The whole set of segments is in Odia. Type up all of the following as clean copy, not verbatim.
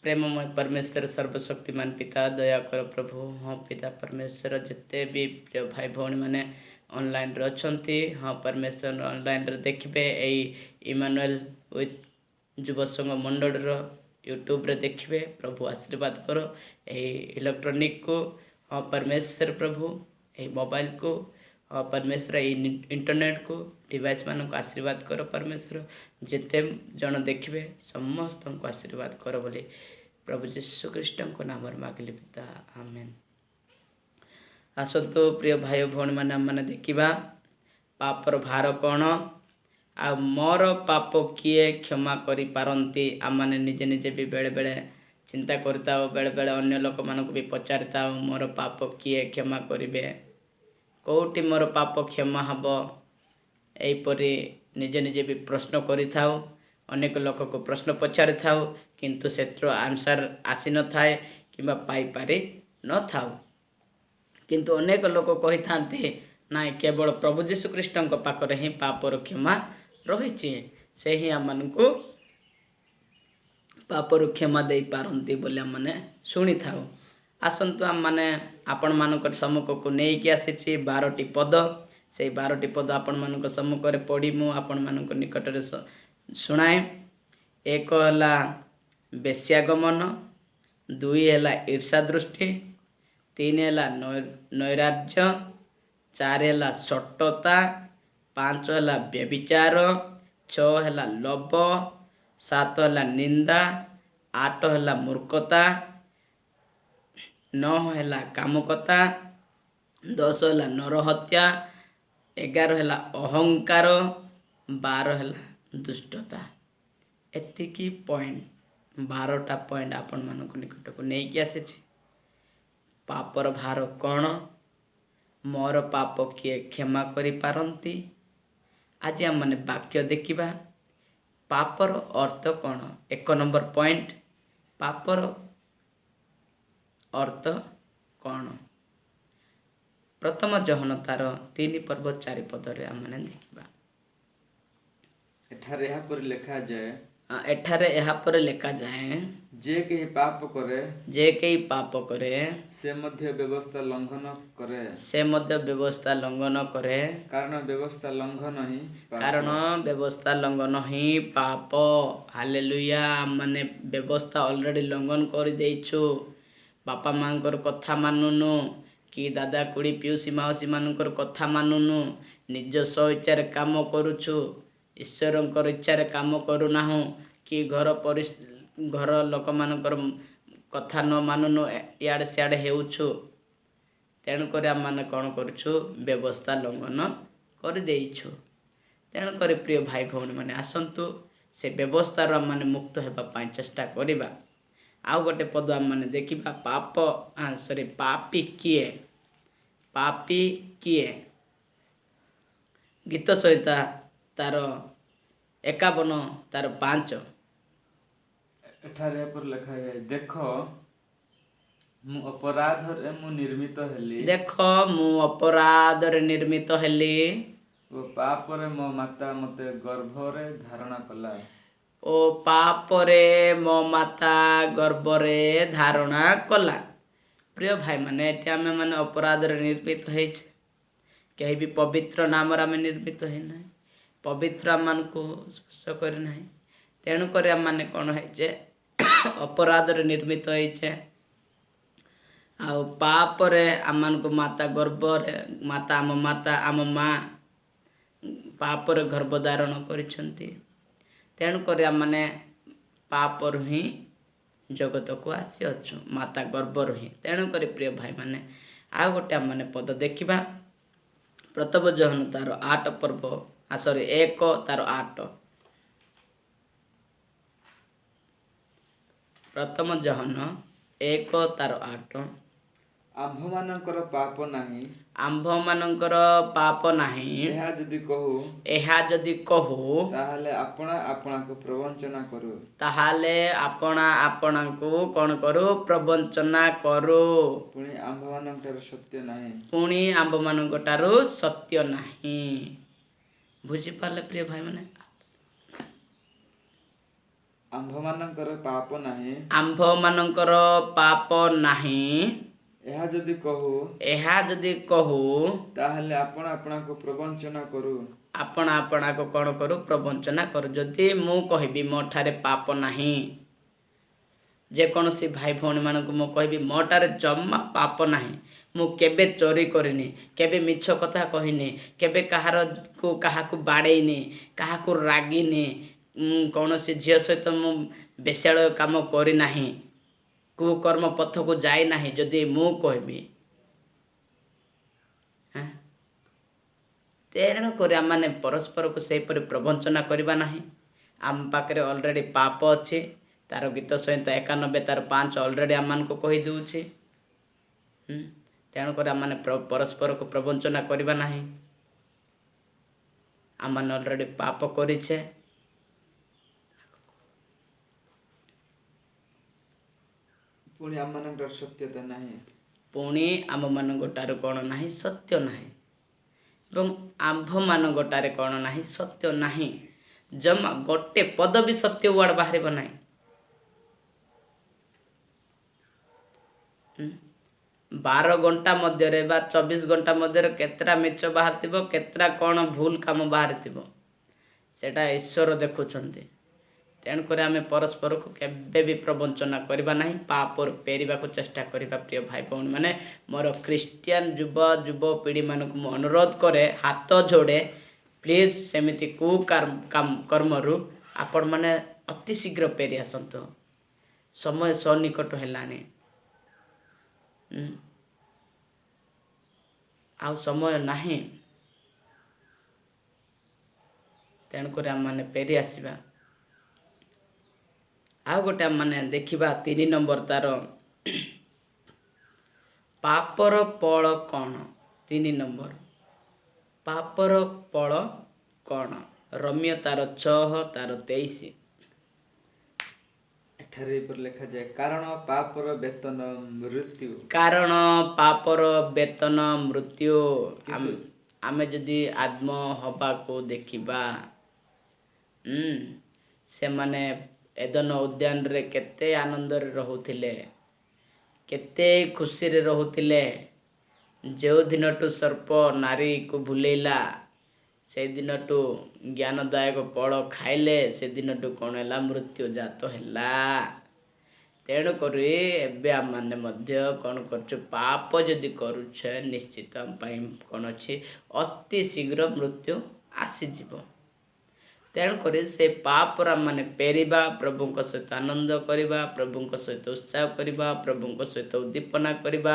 ପ୍ରେମମୟ ପରମେଶ୍ୱର, ସର୍ବଶକ୍ତିମାନ ପିତା, ଦୟା କର ପ୍ରଭୁ। ହଁ ପିତା ପରମେଶ୍ୱର, ଯେତେ ବି ପ୍ରିୟ ଭାଇ ଭଉଣୀମାନେ ଅନଲାଇନ୍ରେ ଅଛନ୍ତି, ହଁ ପରମେଶ୍ୱର, ଅନଲାଇନ୍ରେ ଦେଖିବେ, ଏଇ ଇମାନୁଏଲ ୱିଥ୍ ଯୁବ ସଂଘ ମଣ୍ଡଳୀର ୟୁଟ୍ୟୁବରେ ଦେଖିବେ, ପ୍ରଭୁ ଆଶୀର୍ବାଦ କର ଏହି ଇଲେକ୍ଟ୍ରୋନିକକୁ। ହଁ ପରମେଶ୍ୱର ପ୍ରଭୁ, ଏହି ମୋବାଇଲକୁ, ହଁ ପରମେଶ୍ୱର, ଏଇ ଇଣ୍ଟରନେଟକୁ, ଡିଭାଇସ୍ ମାନଙ୍କୁ ଆଶୀର୍ବାଦ କର ପରମେଶ୍ୱର। ଯେତେ ଜଣ ଦେଖିବେ, ସମସ୍ତଙ୍କୁ ଆଶୀର୍ବାଦ କର ବୋଲି ପ୍ରଭୁ ଯୀଶୁ ଖ୍ରୀଷ୍ଟଙ୍କ ନାମରେ ମାଗିଲି ପିତା, ଆମେନ୍। ଆସନ୍ତୁ ପ୍ରିୟ ଭାଇ ଭଉଣୀମାନେ, ଆମମାନେ ଦେଖିବା ପାପର ଭାର କ'ଣ ଆଉ ମୋର ପାପ କିଏ କ୍ଷମା କରିପାରନ୍ତି। ଆମମାନେ ନିଜେ ନିଜେ ବି ବେଳେବେଳେ ଚିନ୍ତା କରିଥାଉ, ବେଳେବେଳେ ଅନ୍ୟ ଲୋକମାନଙ୍କୁ ବି ପଚାରିଥାଉ, ମୋର ପାପ କିଏ କ୍ଷମା କରିବେ, କେଉଁଠି ମୋର ପାପ କ୍ଷମା ହେବ? ଏହିପରି ନିଜେ ନିଜେ ବି ପ୍ରଶ୍ନ କରିଥାଉ, ଅନେକ ଲୋକକୁ ପ୍ରଶ୍ନ ପଚାରିଥାଉ, କିନ୍ତୁ ସେଥିରୁ ଆନ୍ସର୍ ଆସିନଥାଏ କିମ୍ବା ପାଇପାରି ନଥାଉ। କିନ୍ତୁ ଅନେକ ଲୋକ କହିଥାନ୍ତି, ନାଇଁ, କେବଳ ପ୍ରଭୁ ଯୀଶୁ ଖ୍ରୀଷ୍ଟଙ୍କ ପାଖରେ ହିଁ ପାପର କ୍ଷମା ରହିଛି, ସେ ହିଁ ଆମମାନଙ୍କୁ ପାପରୁ କ୍ଷମା ଦେଇପାରନ୍ତି ବୋଲି ଆମମାନେ ଶୁଣିଥାଉ। ଆସନ୍ତୁ, ଆମମାନେ ଆପଣମାନଙ୍କ ସମ୍ମୁଖକୁ ନେଇକି ଆସିଛି 12ଟି ପଦ। ସେଇ 12ଟି ପଦ ଆପଣମାନଙ୍କ ସମ୍ମୁଖରେ ପଢ଼ି ମୁଁ ଆପଣମାନଙ୍କ ନିକଟରେ ଶୁଣାଏ। ଏକ ହେଲା ବେଶ୍ୟାଗମନ, ଦୁଇ ହେଲା ଈର୍ଷା ଦୃଷ୍ଟି, ତିନି ହେଲା ନୈରାଜ୍ୟ, ଚାରି ହେଲା ଶଠତା, ପାଞ୍ଚ ହେଲା ବ୍ୟଭିଚାର, ଛଅ ହେଲା ଲୋଭ, ସାତ ହେଲା ନିନ୍ଦା, ଆଠ ହେଲା ମୂର୍ଖତା, ନଅ ହେଲା କାମୁକତା, 10 ହେଲା ନରହତ୍ୟା, 11 ହେଲା ଅହଙ୍କାର, 12 ହେଲା ଦୁଷ୍ଟତା। ଏତିକି ପଏଣ୍ଟ, 12ଟା ପଏଣ୍ଟ ଆପଣମାନଙ୍କ ନିକଟକୁ ନେଇକି ଆସିଛି। ପାପର ଭାର କ'ଣ, ମୋର ପାପ କିଏ କ୍ଷମା କରିପାରନ୍ତି? ଆଜି ଆମମାନେ ବାକ୍ୟ ଦେଖିବା, ପାପର ଅର୍ଥ କ'ଣ। ଏକ ନମ୍ବର ପଏଣ୍ଟ, ପାପର ଅର୍ଥ କ'ଣ? ପ୍ରଥମ ଯୋହନ ତାର 3 ପର୍ବ 4 ପଦରେ ଆମମାନେ ଦେଖିବା। ଏଠାରେ ଏହାପରି ଲେଖାଯାଏ, ଏଠାରେ ଏହାପରେ ଲେଖାଯାଏ, ଯେ କେହି ପାପ କରେ, ଯେ କେହି ପାପ କରେ, ସେ ମଧ୍ୟ ବ୍ୟବସ୍ଥା ଲଙ୍ଘନ କରେ। ସେ ମଧ୍ୟ ବ୍ୟବସ୍ଥା ଲଙ୍ଘନ କରେ। କାରଣ ବ୍ୟବସ୍ଥା ଲଙ୍ଘନ ହିଁ ପାପ। କାରଣ ବ୍ୟବସ୍ଥା ଲଙ୍ଘନ ହିଁ ପାପ। ହାଲେଲୁୟା। ମାନେ ବ୍ୟବସ୍ଥା ଅଲରେଡ଼ି ଲଙ୍ଘନ କରିଦେଇଛୁ। ବାପା ମାଆଙ୍କର କଥା ମାନୁନୁ କି ଦାଦା, ଖୁଡ଼ି, ପିଉସୀ, ମାଉସୀ ମାନଙ୍କର କଥା ମାନୁନୁ। ନିଜ ସ୍ୱଇଚ୍ଛାରେ କାମ କରୁଛୁ, ଈଶ୍ୱରଙ୍କର ଇଚ୍ଛାରେ କାମ କରୁନାହୁଁ କି ଘର ଲୋକମାନଙ୍କର କଥା ନ ମାନୁନୁ, ଇଆଡ଼େ ସିଆଡ଼େ ହେଉଛୁ। ତେଣୁକରି ଆମମାନେ କ'ଣ କରୁଛୁ? ବ୍ୟବସ୍ଥା ଲଙ୍ଘନ କରିଦେଇଛୁ। ତେଣୁକରି ପ୍ରିୟ ଭାଇ ଭଉଣୀମାନେ, ଆସନ୍ତୁ ସେ ବ୍ୟବସ୍ଥାରୁ ଆମମାନେ ମୁକ୍ତ ହେବା ପାଇଁ ଚେଷ୍ଟା କରିବା। ଆଉ ଗୋଟେ ପଦ ଆମମାନେ ଦେଖିବା। ପାପ, ସରି, ପାପି କିଏ? ପାପି କିଏ? ଗୀତ ସଂହିତା ତାର 51 ତାର 5। ଏଠାରେ ଏପରି ଲେଖାଯାଏ, ଦେଖ, ମୁଁ ଅପରାଧରେ ମୁଁ ନିର୍ମିତ ହେଲି ଦେଖ, ମୁଁ ଅପରାଧରେ ନିର୍ମିତ ହେଲି ଓ ପାପରେ ମୋ ମାତା ମୋତେ ଗର୍ଭରେ ଧାରଣା କଲା। ଓ ପାପରେ ମୋ ମାତା ଗର୍ଭରେ ଧାରଣା କଲା। ପ୍ରିୟ ଭାଇମାନେ, ଏଠି ଆମେ ମାନେ ଅପରାଧରେ ନିର୍ମିତ ହେଇଛେ। କେହି ବି ପବିତ୍ର ନାମରେ ଆମେ ନିର୍ମିତ ହେଇନାହିଁ, ପବିତ୍ର ଆମମାନଙ୍କୁ ସ୍ପର୍ଶ କରିନାହିଁ। ତେଣୁକରି ଆମମାନେ କ'ଣ ହେଇଛେ? ଅପରାଧରେ ନିର୍ମିତ ହେଇଛେ ଆଉ ପାପରେ ଆମମାନଙ୍କୁ ମାତା ଗର୍ଭରେ, ମାତା, ଆମ ମାତା, ଆମ ମା ପାପରେ ଗର୍ଭଧାରଣ କରିଛନ୍ତି। ତେଣୁକରି ଆମମାନେ ପାପରୁ ହିଁ ଜଗତକୁ ଆସିଅଛୁ, ମାତା ଗର୍ଭରୁ ହିଁ। ତେଣୁକରି ପ୍ରିୟ ଭାଇମାନେ, ଆଉ ଗୋଟେ ଆମମାନେ ପଦ ଦେଖିବା। ପ୍ରଥମ ଯୋହନ ତାର 8 ପର୍ବ, ସରି, 1 ତାର 8। ପ୍ରଥମ ଯୋହନ 1 ତାର 8। ଆମ୍ଭମାନଙ୍କର ପାପ ନାହିଁ, ଆମ୍ଭମାନଙ୍କର ପାପ ନାହିଁ, ଏହା ଯଦି କହୁ, ଏହା ଯଦି କହୁ, ତାହେଲେ ଆପଣା ଆପଣାକୁ ପ୍ରବଞ୍ଚନା କରୁ। ତାହେଲେ ଆପଣା ଆପଣାଙ୍କୁ କ'ଣ କରୁ? ପ୍ରବଞ୍ଚନା କରୁ। ପୁଣି ଆମ୍ଭମାନଙ୍କ ଠାରୁ ସତ୍ୟ ନାହିଁ। ପୁଣି ଆମ୍ଭମାନଙ୍କ ଠାରୁ ସତ୍ୟ ନାହିଁ। ବୁଝିପାରିଲେ ପ୍ରିୟ ଭାଇମାନେ? ଆମ୍ଭମାନଙ୍କର ପାପ ନାହିଁ, ଆମ୍ଭମାନଙ୍କର ପାପ ନାହିଁ, ଏହା ଯଦି କହୁ, ଏହା ଯଦି କହୁ, ତାହେଲେ ଆପଣ ଆପଣାକୁ ପ୍ରବଞ୍ଚନା କରୁ। ଆପଣ ଆପଣାକୁ କ'ଣ କରୁ? ପ୍ରବଞ୍ଚନା କରୁ। ଯଦି ମୁଁ କହିବି ମୋ ଠାରେ ପାପ ନାହିଁ, ଯେକୌଣସି ଭାଇ ଭଉଣୀମାନଙ୍କୁ ମୁଁ କହିବି ମୋ ଠାରେ ଜମା ପାପ ନାହିଁ, ମୁଁ କେବେ ଚୋରି କରିନି, କେବେ ମିଛ କଥା କହିନି, କେବେ କାହାରକୁ କାହାକୁ ବାଡ଼େଇନି, କାହାକୁ ରାଗିନି, କୌଣସି ଝିଅ ସହିତ ମୁଁ ବେଶ୍ୟାଳୟ କାମ କରିନାହିଁ, କୁକର୍ମ ପଥକୁ ଯାଇନାହିଁ, ଯଦି ମୁଁ କହିବି, ତେଣୁକରି ଆମମାନେ ପରସ୍ପରକୁ ସେହିପରି ପ୍ରବଞ୍ଚନା କରିବା ନାହିଁ। ଆମ ପାଖରେ ଅଲରେଡ଼ି ପାପ ଅଛି। ତାର ଗୀତ ସଂହିତା 91 ତାର 5 ଅଲରେଡ଼ି ଆମମାନଙ୍କୁ କହିଦେଉଛି। ତେଣୁକରି ଆମମାନେ ପରସ୍ପରକୁ ପ୍ରବଞ୍ଚନା କରିବା ନାହିଁ। ଆମମାନେ ଅଲରେଡ଼ି ପାପ କରିଛେ। ପୁଣି ଆମମାନଙ୍କର ସତ୍ୟତା ନାହିଁ। ପୁଣି ଆମମାନଙ୍କ ଠାରୁ କ'ଣ ନାହିଁ? ସତ୍ୟ ନାହିଁ। ଏବଂ ଆମ୍ଭମାନଙ୍କ ଠାରେ କ'ଣ ନାହିଁ? ସତ୍ୟ ନାହିଁ। ଜମା ଗୋଟେ ପଦ ବି ସତ୍ୟ ୱାର୍ଡ଼ ବାହାରିବ ନାହିଁ। 12 ଘଣ୍ଟା ମଧ୍ୟରେ ବା 24 ଘଣ୍ଟା ମଧ୍ୟରେ କେତେଟା ମିଛ ବାହାରିଥିବ, କେତେଟା କ'ଣ ଭୁଲ କାମ ବାହାରିଥିବ, ସେଇଟା ଈଶ୍ୱର ଦେଖୁଛନ୍ତି। ତେଣୁକରି ଆମେ ପରସ୍ପରକୁ କେବେ ବି ପ୍ରବଞ୍ଚନା କରିବା ନାହିଁ, ପାପରୁ ଫେରିବାକୁ ଚେଷ୍ଟା କରିବା। ପ୍ରିୟ ଭାଇ ଭଉଣୀମାନେ, ମୋର ଖ୍ରୀଷ୍ଟିଆନ ଯୁବପିଢ଼ିମାନଙ୍କୁ ମୁଁ ଅନୁରୋଧ କରେ, ହାତ ଯୋଡ଼େ, ପ୍ଲିଜ୍ ସେମିତି କର୍ମରୁ ଆପଣମାନେ ଅତି ଶୀଘ୍ର ଫେରି ଆସନ୍ତୁ। ସମୟ ସନ୍ନିକଟ ହେଲାଣି, ଆଉ ସମୟ ନାହିଁ। ତେଣୁକରି ଆମମାନେ ଫେରି ଆସିବା। ଆଉ ଗୋଟେ ଆମମାନେ ଦେଖିବା 3 ନମ୍ବର, ତାର ପାପର ଫଳ କ'ଣ? 3 ନମ୍ବର ପାପର ଫଳ କ'ଣ? ରୋମୀୟ ତାର 6 ତାର 23। ଏଠାରେ ଏପରି ଲେଖାଯାଏ, କାରଣ ପାପର ବେତନ ମୃତ୍ୟୁ। କାରଣ ପାପର ବେତନ ମୃତ୍ୟୁ। ଆମେ ଯଦି ଆତ୍ମ ହବାକୁ ଦେଖିବା, ସେମାନେ ଏଦନ ଉଦ୍ୟାନରେ କେତେ ଆନନ୍ଦରେ ରହୁଥିଲେ, କେତେ ଖୁସିରେ ରହୁଥିଲେ। ଯେଉଁ ଦିନଠୁ ସର୍ପ ନାରୀକୁ ଭୁଲେଇଲା, ସେଦିନଠୁ ଜ୍ଞାନଦାୟକ ଫଳ ଖାଇଲେ, ସେଦିନଠୁ କ'ଣ ହେଲା? ମୃତ୍ୟୁ ଜାତ ହେଲା। ତେଣୁକରି ଏବେ ଆମମାନେ ମଧ୍ୟ କ'ଣ କରୁଛୁ? ପାପ ଯଦି କରୁଛେ, ନିଶ୍ଚିତ ଆମ ପାଇଁ କ'ଣ ଅଛି? ଅତି ଶୀଘ୍ର ମୃତ୍ୟୁ ଆସିଯିବ। ତେଣୁକରି ସେ ପାପର ଆମମାନେ ପେରିବା, ପ୍ରଭୁଙ୍କ ସହିତ ଆନନ୍ଦ କରିବା, ପ୍ରଭୁଙ୍କ ସହିତ ଉତ୍ସାହ କରିବା, ପ୍ରଭୁଙ୍କ ସହିତ ଉଦ୍ଦୀପନା କରିବା,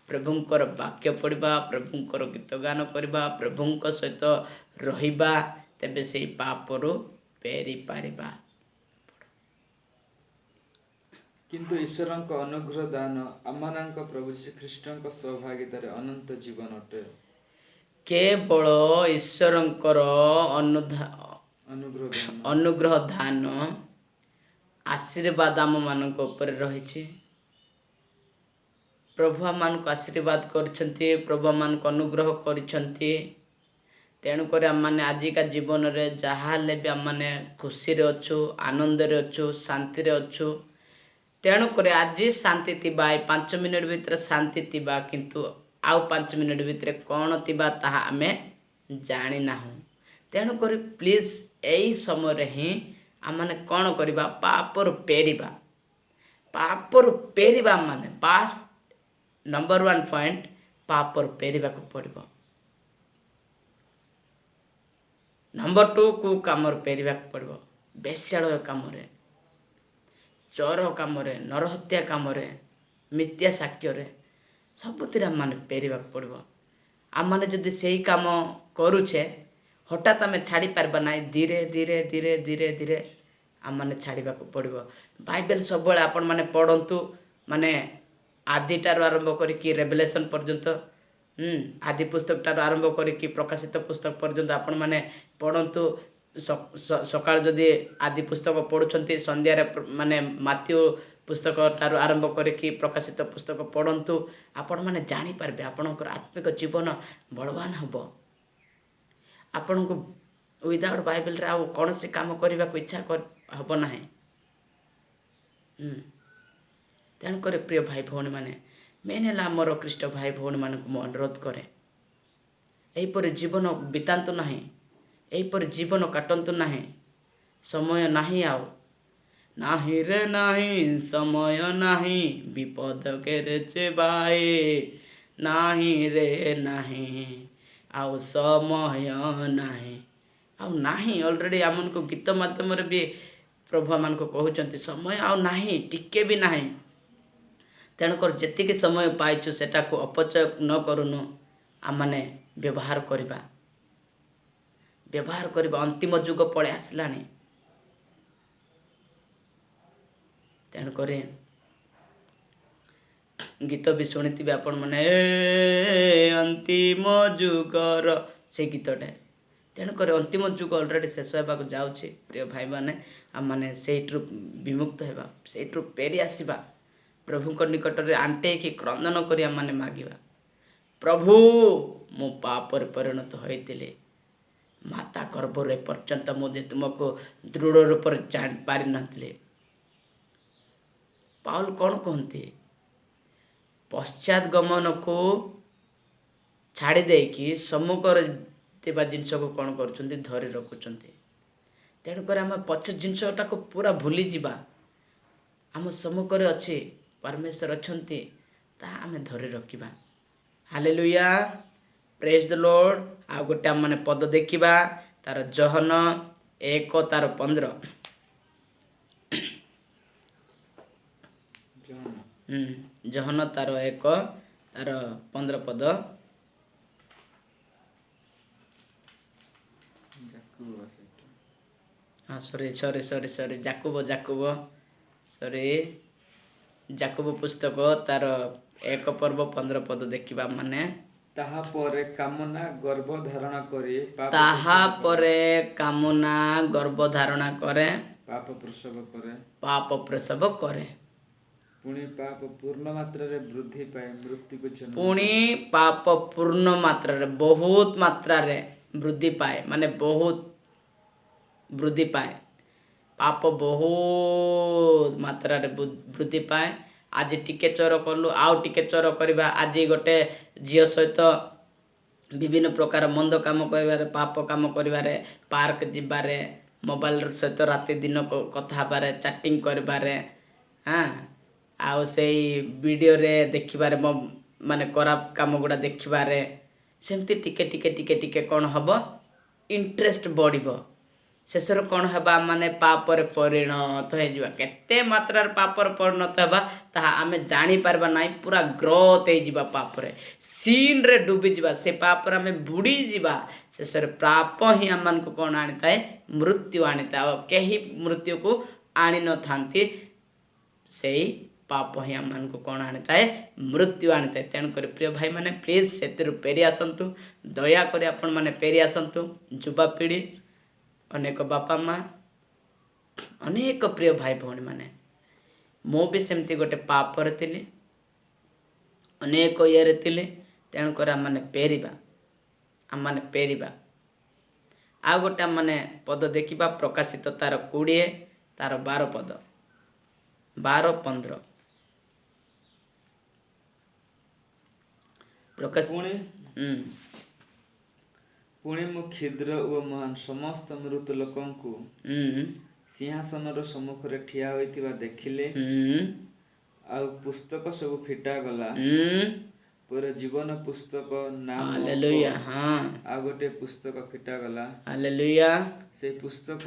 ପ୍ରଭୁଙ୍କର ବାକ୍ୟ ପଢ଼ିବା, ପ୍ରଭୁଙ୍କର ଗୀତ ଗାନ କରିବା, ପ୍ରଭୁଙ୍କ ସହିତ ରହିବା, ତେବେ ସେଇ ପାପରୁ ପେରି ପାରିବା। କିନ୍ତୁ ଈଶ୍ୱରଙ୍କ ଅନୁଗ୍ରହ ଦାନ ଆମମାନଙ୍କ ପ୍ରଭୁ ଯୀଶୁ ଖ୍ରୀଷ୍ଟଙ୍କ ସହଭାଗିତାରେ ଅନନ୍ତ ଜୀବନ ଅଟେ। କେବଳ ଈଶ୍ୱରଙ୍କର ଅନୁଗ୍ରହ ଦାନ, ଅନୁଗ୍ରହ ଦାନ ଆଶୀର୍ବାଦ ଆମମାନଙ୍କ ଉପରେ ରହିଛି। ପ୍ରଭୁ ଆମମାନଙ୍କୁ ଆଶୀର୍ବାଦ କରିଛନ୍ତି, ପ୍ରଭୁ ଆମମାନଙ୍କୁ ଅନୁଗ୍ରହ କରିଛନ୍ତି। ତେଣୁକରି ଆମମାନେ ଆଜିକା ଜୀବନରେ ଯାହା ହେଲେ ବି ଆମମାନେ ଖୁସିରେ ଅଛୁ, ଆନନ୍ଦରେ ଅଛୁ, ଶାନ୍ତିରେ ଅଛୁ। ତେଣୁକରି ଆଜି ଶାନ୍ତି ଥିବା, ଏ 5 ମିନିଟ୍ ଭିତରେ ଶାନ୍ତି ଥିବା, କିନ୍ତୁ ଆଉ 5 ମିନିଟ୍ ଭିତରେ କ'ଣ ଥିବା ତାହା ଆମେ ଜାଣିନାହୁଁ। ତେଣୁକରି ପ୍ଲିଜ୍ ଏଇ ସମୟରେ ହିଁ ଆମମାନେ କ'ଣ କରିବା? ପାପରୁ ପେରିବା, ପାପରୁ ପେରିବା। ଆମମାନେ ଫାଷ୍ଟ ନମ୍ବର 1 ପଏଣ୍ଟ ପାପରୁ ପେରିବାକୁ ପଡ଼ିବ। ନମ୍ବର 2 କୁ କାମରେ ପେରିବାକୁ ପଡ଼ିବ, ବେଶ୍ୟାଳୟ କାମରେ, ଚୋର କାମରେ, ନରହତ୍ୟା କାମରେ, ମିଥ୍ୟା ସାକ୍ଷ୍ୟରେ, ସବୁଥିରେ ଆମମାନେ ପେରିବାକୁ ପଡ଼ିବ। ଆମମାନେ ଯଦି ସେଇ କାମ କରୁଛେ, ହଠାତ୍ ଆମେ ଛାଡ଼ିପାରିବା ନାହିଁ। ଧୀରେ ଧୀରେ ଧୀରେ ଧୀରେ ଧୀରେ ଆମମାନେ ଛାଡ଼ିବାକୁ ପଡ଼ିବ। ବାଇବେଲ ସବୁବେଳେ ଆପଣମାନେ ପଢ଼ନ୍ତୁ, ମାନେ ଆଦିଠାରୁ ଆରମ୍ଭ କରିକି ରେଭେଲେସନ୍ ପର୍ଯ୍ୟନ୍ତ, ଆଦି ପୁସ୍ତକ ଠାରୁ ଆରମ୍ଭ କରିକି ପ୍ରକାଶିତ ପୁସ୍ତକ ପର୍ଯ୍ୟନ୍ତ ଆପଣମାନେ ପଢ଼ନ୍ତୁ। ସକାଳୁ ଯଦି ଆଦି ପୁସ୍ତକ ପଢ଼ୁଛନ୍ତି, ସନ୍ଧ୍ୟାରେ ମାନେ ମାଥ୍ୟୁ ପୁସ୍ତକ ଠାରୁ ଆରମ୍ଭ କରିକି ପ୍ରକାଶିତ ପୁସ୍ତକ ପଢ଼ନ୍ତୁ। ଆପଣମାନେ ଜାଣିପାରିବେ, ଆପଣଙ୍କର ଆତ୍ମିକ ଜୀବନ ବଳବାନ ହେବ। ଆପଣଙ୍କୁ ୱିଦାଉଟ୍ ବାଇବେଲରେ ଆଉ କୌଣସି କାମ କରିବାକୁ ଇଚ୍ଛା ହେବ ନାହିଁ। ତେଣୁକରି ପ୍ରିୟ ଭାଇ ଭଉଣୀମାନେ, ମେନ୍ ହେଲା ଆମର ଖ୍ରୀଷ୍ଟ ଭାଇ ଭଉଣୀମାନଙ୍କୁ ମୁଁ ଅନୁରୋଧ କରେ, ଏହିପରି ଜୀବନ ବିତାନ୍ତୁ ନାହିଁ, ଏହିପରି ଜୀବନ କାଟନ୍ତୁ ନାହିଁ। ସମୟ ନାହିଁ, ଆଉ ନାହିଁ ରେ ନାହିଁ, ସମୟ ନାହିଁ, ବିପଦ କେରେଚେ ଭାଇ, ନାହିଁ ରେ ନାହିଁ, ଆଉ ସମୟ ନାହିଁ, ଆଉ ନାହିଁ। ଅଲରେଡ଼ି ଆମମାନଙ୍କୁ ଗୀତ ମାଧ୍ୟମରେ ବି ପ୍ରଭୁ ଆମମାନଙ୍କୁ କହୁଛନ୍ତି, ସମୟ ଆଉ ନାହିଁ, ଟିକେ ବି ନାହିଁ। ତେଣୁକରି ଯେତିକି ସମୟ ପାଇଛୁ, ସେଟାକୁ ଅପଚୟ ନ କରୁନୁ, ଆମମାନେ ବ୍ୟବହାର କରିବା, ବ୍ୟବହାର କରିବା। ଅନ୍ତିମ ଯୁଗ ପଳେଇ ଆସିଲାଣି। ତେଣୁକରି ଗୀତ ବି ଶୁଣିଥିବେ ଆପଣମାନେ, "ଏ ଅନ୍ତିମ ଯୁଗର" ସେ ଗୀତଟା। ତେଣୁକରି ଅନ୍ତିମ ଯୁଗ ଅଲରେଡ଼ି ଶେଷ ହେବାକୁ ଯାଉଛି। ପ୍ରିୟ ଭାଇମାନେ, ଆମମାନେ ସେଇଠୁ ବିମୁକ୍ତ ହେବା, ସେଇଠୁ ଫେରି ଆସିବା। ପ୍ରଭୁଙ୍କ ନିକଟରେ ଆଣ୍ଟେଇକି କ୍ରନ୍ଦନ କରି ଆମମାନେ ମାଗିବା, ପ୍ରଭୁ, ମୁଁ ପାପରେ ପରିଣତ ହୋଇଥିଲି ମାତା ଗର୍ଭରୁ ଏପର୍ଯ୍ୟନ୍ତ, ମୁଁ ଯେ ତୁମକୁ ଦୃଢ଼ ରୂପରେ ଜାଣିପାରିନଥିଲି। ପାଉଲ କ'ଣ କୁହନ୍ତି? ପଶ୍ଚାତ ଗମନକୁ ଛାଡ଼ି ଦେଇକି ସମ୍ମୁଖରେ ଥିବା ଜିନିଷକୁ କ'ଣ କରୁଛନ୍ତି? ଧରି ରଖୁଛନ୍ତି। ତେଣୁକରି ଆମେ ପଛ ଜିନିଷଟାକୁ ପୁରା ଭୁଲିଯିବା। ଆମ ସମ୍ମୁଖରେ ଅଛି, ପରମେଶ୍ୱର ଅଛନ୍ତି, ତାହା ଆମେ ଧରି ରଖିବା। ହାଲେଲୁୟା, ପ୍ରେଜ୍ ଦ ଲର୍ଡ। ଆଉ ଗୋଟେ ଆମମାନେ ପଦ ଦେଖିବା, ତାର ଯୋହନ 1 ତାର 15। ଯୋହନ। ଯୋହନ ତାର 1 ତାର 15 ପଦ। ଯାକୁବ ସେଇଟା। ହଁ, ସରି ସରି ସରି ସରି, ଜାକୁବ, ଜାକୁବ, ସରି। ଜାକୁବ ପୁସ୍ତକ ତାର 1 ପର୍ବ 15 ପଦ ଦେଖିବା ମାନେ। ତାହା ପରେ କାମନା ଗର୍ଭ ଧାରଣ କରି ପାପ ତାହା ପ୍ରସବ କରେ। ପରେ କାମନା ଗର୍ଭ ଧାରଣା କରେ, ପାପ ପ୍ରସବ କରେ। ପାପ ପ୍ରସବ କରେ। ପୁଣି ପାପ ପୂର୍ଣ୍ଣ ମାତ୍ରାରେ ବୃଦ୍ଧି ପାଇ ମୃତ୍ୟୁକୁ ଜନ୍ମ ପୁଣି ପାପ ପୂର୍ଣ୍ଣ ମାତ୍ରାରେ, ବହୁତ ମାତ୍ରାରେ ବୃଦ୍ଧି ପାଏ, ମାନେ ବହୁତ ବୃଦ୍ଧି ପାଏ। ପାପ ବହୁତ ମାତ୍ରାରେ ବୃଦ୍ଧି ପାଏ। ଆଜି ଟିକେ ଚୋର କଲୁ, ଆଉ ଟିକେ ଚୋର କରିବା। ଆଜି ଗୋଟେ ଝିଅ ସହିତ ବିଭିନ୍ନ ପ୍ରକାର ମନ୍ଦ କାମ କରିବାରେ, ପାପ କାମ କରିବାରେ, ପାର୍କ ଯିବାରେ, ମୋବାଇଲ ସହିତ ରାତି ଦିନ କଥା ହେବାରେ, ଚାଟିଂ କରିବାରେ, ହଁ, ଆଉ ସେଇ ଭିଡ଼ିଓରେ ଦେଖିବାରେ, ମୋ ମାନେ ଖରାପ କାମ ଗୁଡ଼ା ଦେଖିବାରେ, ସେମିତି ଟିକେ ଟିକେ ଟିକେ ଟିକେ କ'ଣ ହେବ? ଇଣ୍ଟରେଷ୍ଟ ବଢ଼ିବ। ଶେଷରେ କ'ଣ ହେବା? ମାନେ ପାପରେ ପରିଣତ ହେଇଯିବା। କେତେ ମାତ୍ରାରେ ପାପରେ ପରିଣତ ହେବା, ତାହା ଆମେ ଜାଣିପାରିବା ନାହିଁ। ପୁରା ଗ୍ରୋଥ୍ ହେଇଯିବା ପାପରେ, ସିନ୍ରେ ଡୁବିଯିବା, ସେ ପାପରେ ଆମେ ବୁଡ଼ିଯିବା। ଶେଷରେ ପାପ ହିଁ ଆମମାନଙ୍କୁ କ'ଣ ଆଣିଥାଏ? ମୃତ୍ୟୁ ଆଣିଥାଏ। ଆଉ କେହି ମୃତ୍ୟୁକୁ ଆଣିନଥାନ୍ତି, ସେଇ ପାପ ହିଁ ଆମମାନଙ୍କୁ କ'ଣ ଆଣିଥାଏ? ମୃତ୍ୟୁ ଆଣିଥାଏ। ତେଣୁକରି ପ୍ରିୟ ଭାଇମାନେ, ପ୍ଲିଜ୍ ସେଥିରୁ ଫେରି ଆସନ୍ତୁ। ଦୟାକରି ଆପଣମାନେ ଫେରି ଆସନ୍ତୁ। ଯୁବାପିଢ଼ି, ଅନେକ ବାପା ମା, ଅନେକ ପ୍ରିୟ ଭାଇ ଭଉଣୀମାନେ, ମୁଁ ବି ସେମିତି ଗୋଟେ ପାପରେ ଥିଲି, ଅନେକ ଇଏରେ ଥିଲି। ତେଣୁକରି ଆମମାନେ ଫେରିବା, ଆମମାନେ ଫେରିବା। ଆଉ ଗୋଟେ ଆମମାନେ ପଦ ଦେଖିବା, ପ୍ରକାଶିତ ତାର 20 ତାର 12 ପଦ, 12 15। ପ୍ରକାଶ ପୁଣି ପୁଣି ମୁଁ କ୍ଷୁଦ୍ର ଓ ମହାନ ସମସ୍ତ ମୃତ ଲୋକଙ୍କୁ ସିଂହାସନର ସମ୍ମୁଖରେ ଠିଆ ହୋଇଥିବା ଦେଖିଲି। ଆଉ ପୁସ୍ତକ ସବୁ ଫିଟାଗଲା। ପରେ ଜୀବନ ପୁସ୍ତକ ନାମକ ହାଲେଲୁୟା, ହଁ। ଆଉ ଗୋଟିଏ ପୁସ୍ତକ ଫିଟାଗଲା। ହାଲେଲୁୟା। ସେଇ ପୁସ୍ତକ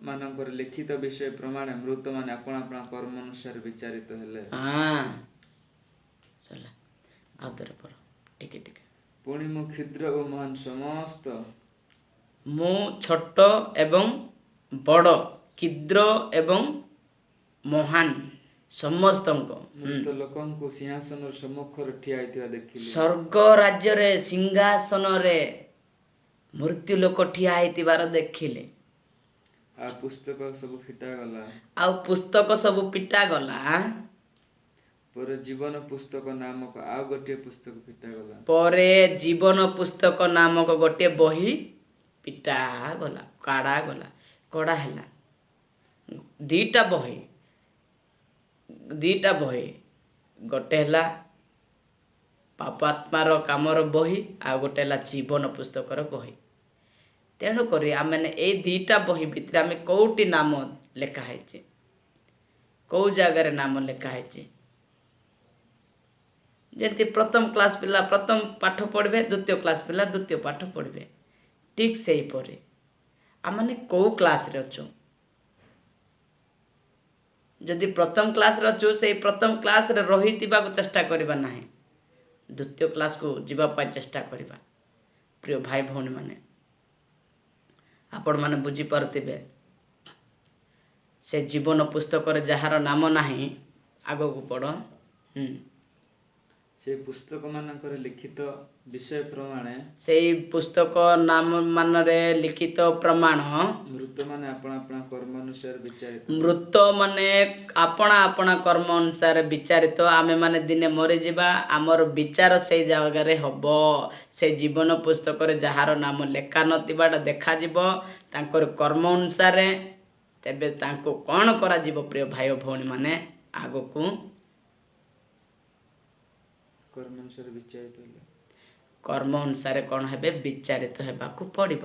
ମାନଙ୍କର ଲିଖିତ ବିଷୟ ପ୍ରମାଣେ ମୃତମାନେ ଆପଣା ଆପଣା କର୍ମ ଅନୁସାରେ ବିଚାରିତ ହେଲେ। ହଁ, ସରିଲା। ଆଉ ଥରେ ପଢ଼ ଟିକେ ଟିକେ। ପୁଣି ମୁଁ କ୍ଷୁଦ୍ର ଓ ମହାନ ସମସ୍ତ ମୁଁ ଛୋଟ ଏବଂ ବଡ଼, କ୍ଷୁଦ୍ର ଏବଂ ମହାନ ସମସ୍ତଙ୍କ ମୃତ ଲୋକଙ୍କୁ ସିଂହାସନର ସମ୍ମୁଖରେ ଠିଆ ହୋଇଥିବା ଦେଖିଲି। ସ୍ୱର୍ଗ ରାଜ୍ୟରେ ସିଂହାସନରେ ମୃତ୍ୟୁ ଲୋକ ଠିଆ ହେଇଥିବାର ଦେଖିଲେ। ଆଉ ପୁସ୍ତକ ସବୁ ଫିଟାଗଲା। ଆଉ ପୁସ୍ତକ ସବୁ ଫିଟାଗଲା। ପରେ ଜୀବନ ପୁସ୍ତକ ନାମକ ଆଉ ଗୋଟିଏ ପୁସ୍ତକ ଫିଟାଗଲା। ପରେ ଜୀବନ ପୁସ୍ତକ ନାମକ ଗୋଟିଏ ବହି ଫିଟାଗଲା, କଢ଼ାଗଲା, କଢ଼ା ହେଲା। ଦିଟା ବହି। ଦୁଇଟା ବହି, ଗୋଟେ ହେଲା ପାପାତ୍ମାର କାମର ବହି, ଆଉ ଗୋଟେ ହେଲା ଜୀବନ ପୁସ୍ତକର ବହି। ତେଣୁକରି ଆମେ ଏଇ ଦୁଇଟା ବହି ଭିତରେ ଆମେ କେଉଁଠି ନାମ ଲେଖା ହେଇଛି, କେଉଁ ଜାଗାରେ ନାମ ଲେଖା ହେଇଛି? ଯେମିତି ପ୍ରଥମ କ୍ଲାସ୍ ପିଲା ପ୍ରଥମ ପାଠ ପଢ଼ିବେ, ଦ୍ୱିତୀୟ କ୍ଲାସ୍ ପିଲା ଦ୍ୱିତୀୟ ପାଠ ପଢ଼ିବେ, ଠିକ୍ ସେହିପରି ଆମମାନେ କେଉଁ କ୍ଲାସ୍ରେ ଅଛୁ? ଯଦି ପ୍ରଥମ କ୍ଲାସ୍ରେ ଅଛୁ, ସେଇ ପ୍ରଥମ କ୍ଲାସ୍ରେ ରହିଥିବାକୁ ଚେଷ୍ଟା କରିବା ନାହିଁ, ଦ୍ୱିତୀୟ କ୍ଲାସ୍କୁ ଯିବା ପାଇଁ ଚେଷ୍ଟା କରିବା। ପ୍ରିୟ ଭାଇ ଭଉଣୀମାନେ, ଆପଣମାନେ ବୁଝିପାରୁଥିବେ, ସେ ଜୀବନ ପୁସ୍ତକରେ ଯାହାର ନାମ ନାହିଁ। ଆଗକୁ ପଢ଼। ସେ ପୁସ୍ତକ ମାନଙ୍କରେ ଲିଖିତ ବିଷୟ ପ୍ରମାଣେ, ସେଇ ପୁସ୍ତକ ନାମ ମାନରେ ଲିଖିତ ପ୍ରମାଣ, ମୃତମାନେ ଆପଣା ଆପଣା କର୍ମ ଅନୁସାରେ ବିଚାରିତ। ମୃତମାନେ ଆପଣା ଆପଣା କର୍ମ ଅନୁସାରେ ବିଚାରିତ। ଆମେମାନେ ଦିନେ ମରିଯିବା, ଆମର ବିଚାର ସେଇ ଜାଗାରେ ହବ। ସେ ଜୀବନ ପୁସ୍ତକରେ ଯାହାର ନାମ ଲେଖା ନଥିବାଟା ଦେଖାଯିବ ତାଙ୍କର କର୍ମ ଅନୁସାରେ। ତେବେ ତାଙ୍କୁ କ'ଣ କରାଯିବ, ପ୍ରିୟ ଭାଇ ଓ ଭଉଣୀମାନେ? ଆଗକୁ। କର୍ମ ଅନୁସାରେ ବିଚାରିତ ହେଲେ। କର୍ମ ଅନୁସାରେ କ'ଣ ହେବେ? ବିଚାରିତ ହେବାକୁ ପଡ଼ିବ।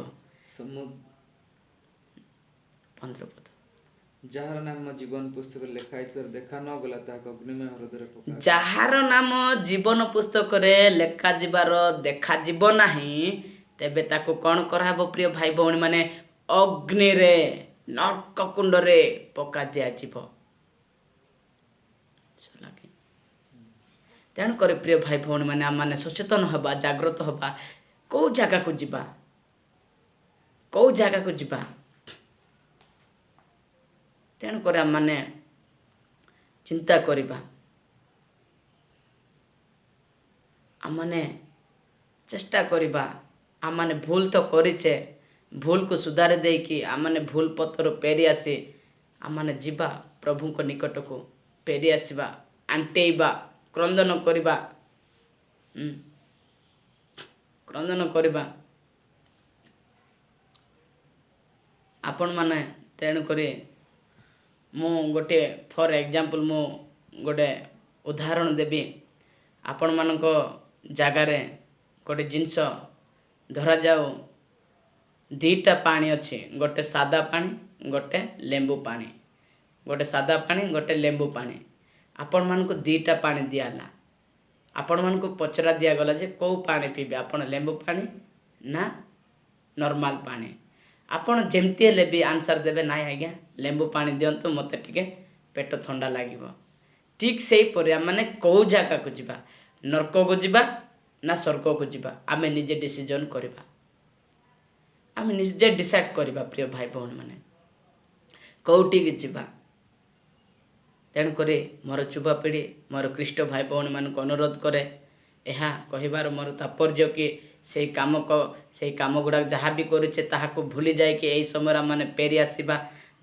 15 ପଦ। ଯାହାର ନାମ ଜୀବନ ପୁସ୍ତକରେ ଲେଖା ହେଇଥିବାର ଦେଖା ନ ଗଲା, ତାହାକୁ ଅଗ୍ନିମୟ ହ୍ରଦରେ ପକା। ଯାହାର ନାମ ଜୀବନ ପୁସ୍ତକରେ ଲେଖାଯିବାର ଦେଖାଯିବ ନାହିଁ, ତେବେ ତାକୁ କ'ଣ କରାହେବ, ପ୍ରିୟ ଭାଇ ଭଉଣୀମାନେ? ଅଗ୍ନିରେ, ନର୍କ କୁଣ୍ଡରେ ପକା ଦିଆଯିବ। ସରିଲା କି? ତେଣୁକରି ପ୍ରିୟ ଭାଇ ଭଉଣୀମାନେ, ଆମମାନେ ସଚେତନ ହେବା, ଜାଗ୍ରତ ହେବା। କେଉଁ ଜାଗାକୁ ଯିବା? କେଉଁ ଜାଗାକୁ ଯିବା? ତେଣୁକରି ଆମମାନେ ଚିନ୍ତା କରିବା, ଆମମାନେ ଚେଷ୍ଟା କରିବା। ଆମମାନେ ଭୁଲ ତ କରିଛେ, ଭୁଲକୁ ସୁଧାରି ଦେଇକି ଆମମାନେ ଭୁଲ ପଥରୁ ଫେରି ଆସି ଆମମାନେ ଯିବା, ପ୍ରଭୁଙ୍କ ନିକଟକୁ ଫେରି ଆସିବା, ଆଣ୍ଟେଇବା, କ୍ରନ୍ଦନ କରିବା, କ୍ରନ୍ଦନ କରିବା ଆପଣମାନେ। ତେଣୁକରି ମୁଁ ଗୋଟିଏ ଫର୍ ଏକ୍ଜାମ୍ପଲ୍, ମୁଁ ଗୋଟେ ଉଦାହରଣ ଦେବି। ଆପଣମାନଙ୍କ ଜାଗାରେ ଗୋଟେ ଜିନିଷ ଧରାଯାଉ, ଦୁଇଟା ପାଣି ଅଛି, ଗୋଟେ ସାଦା ପାଣି, ଗୋଟେ ଲେମ୍ବୁ ପାଣି। ଗୋଟେ ସାଦା ପାଣି, ଗୋଟେ ଲେମ୍ବୁ ପାଣି। ଆପଣମାନଙ୍କୁ ଦୁଇଟା ପାଣି ଦିଆହେଲା। ଆପଣମାନଙ୍କୁ ପଚରା ଦିଆଗଲା ଯେ କେଉଁ ପାଣି ପିଇବେ ଆପଣ, ଲେମ୍ବୁ ପାଣି ନା ନର୍ମାଲ ପାଣି? ଆପଣ ଯେମିତି ହେଲେ ବି ଆନ୍ସର୍ ଦେବେ, ନାଇଁ ଆଜ୍ଞା, ଲେମ୍ବୁ ପାଣି ଦିଅନ୍ତୁ, ମୋତେ ଟିକେ ପେଟ ଥଣ୍ଡା ଲାଗିବ। ଠିକ୍ ସେହିପରି ଆମମାନେ କେଉଁ ଜାଗାକୁ ଯିବା? ନର୍କକୁ ଯିବା ନା ସ୍ୱର୍ଗକୁ ଯିବା? ଆମେ ନିଜେ ଡିସିଜନ୍ କରିବା, ଆମେ ନିଜେ ଡିସାଇଡ଼୍ କରିବା, ପ୍ରିୟ ଭାଇ ଭଉଣୀମାନେ, କେଉଁଠିକି ଯିବା। ତେଣୁକରି ମୋର ଯୁବପିଢ଼ି, ମୋର ଖ୍ରୀଷ୍ଟ ଭାଇ ଭଉଣୀମାନଙ୍କୁ ଅନୁରୋଧ କରେ, ଏହା କହିବାର ମୋର ତାତ୍ପର୍ଯ୍ୟ କି ସେଇ କାମ ଗୁଡ଼ାକ ଯାହା ବି କରୁଛେ, ତାହାକୁ ଭୁଲି ଯାଇକି ଏହି ସମୟରେ ଆମମାନେ ଫେରି ଆସିବା।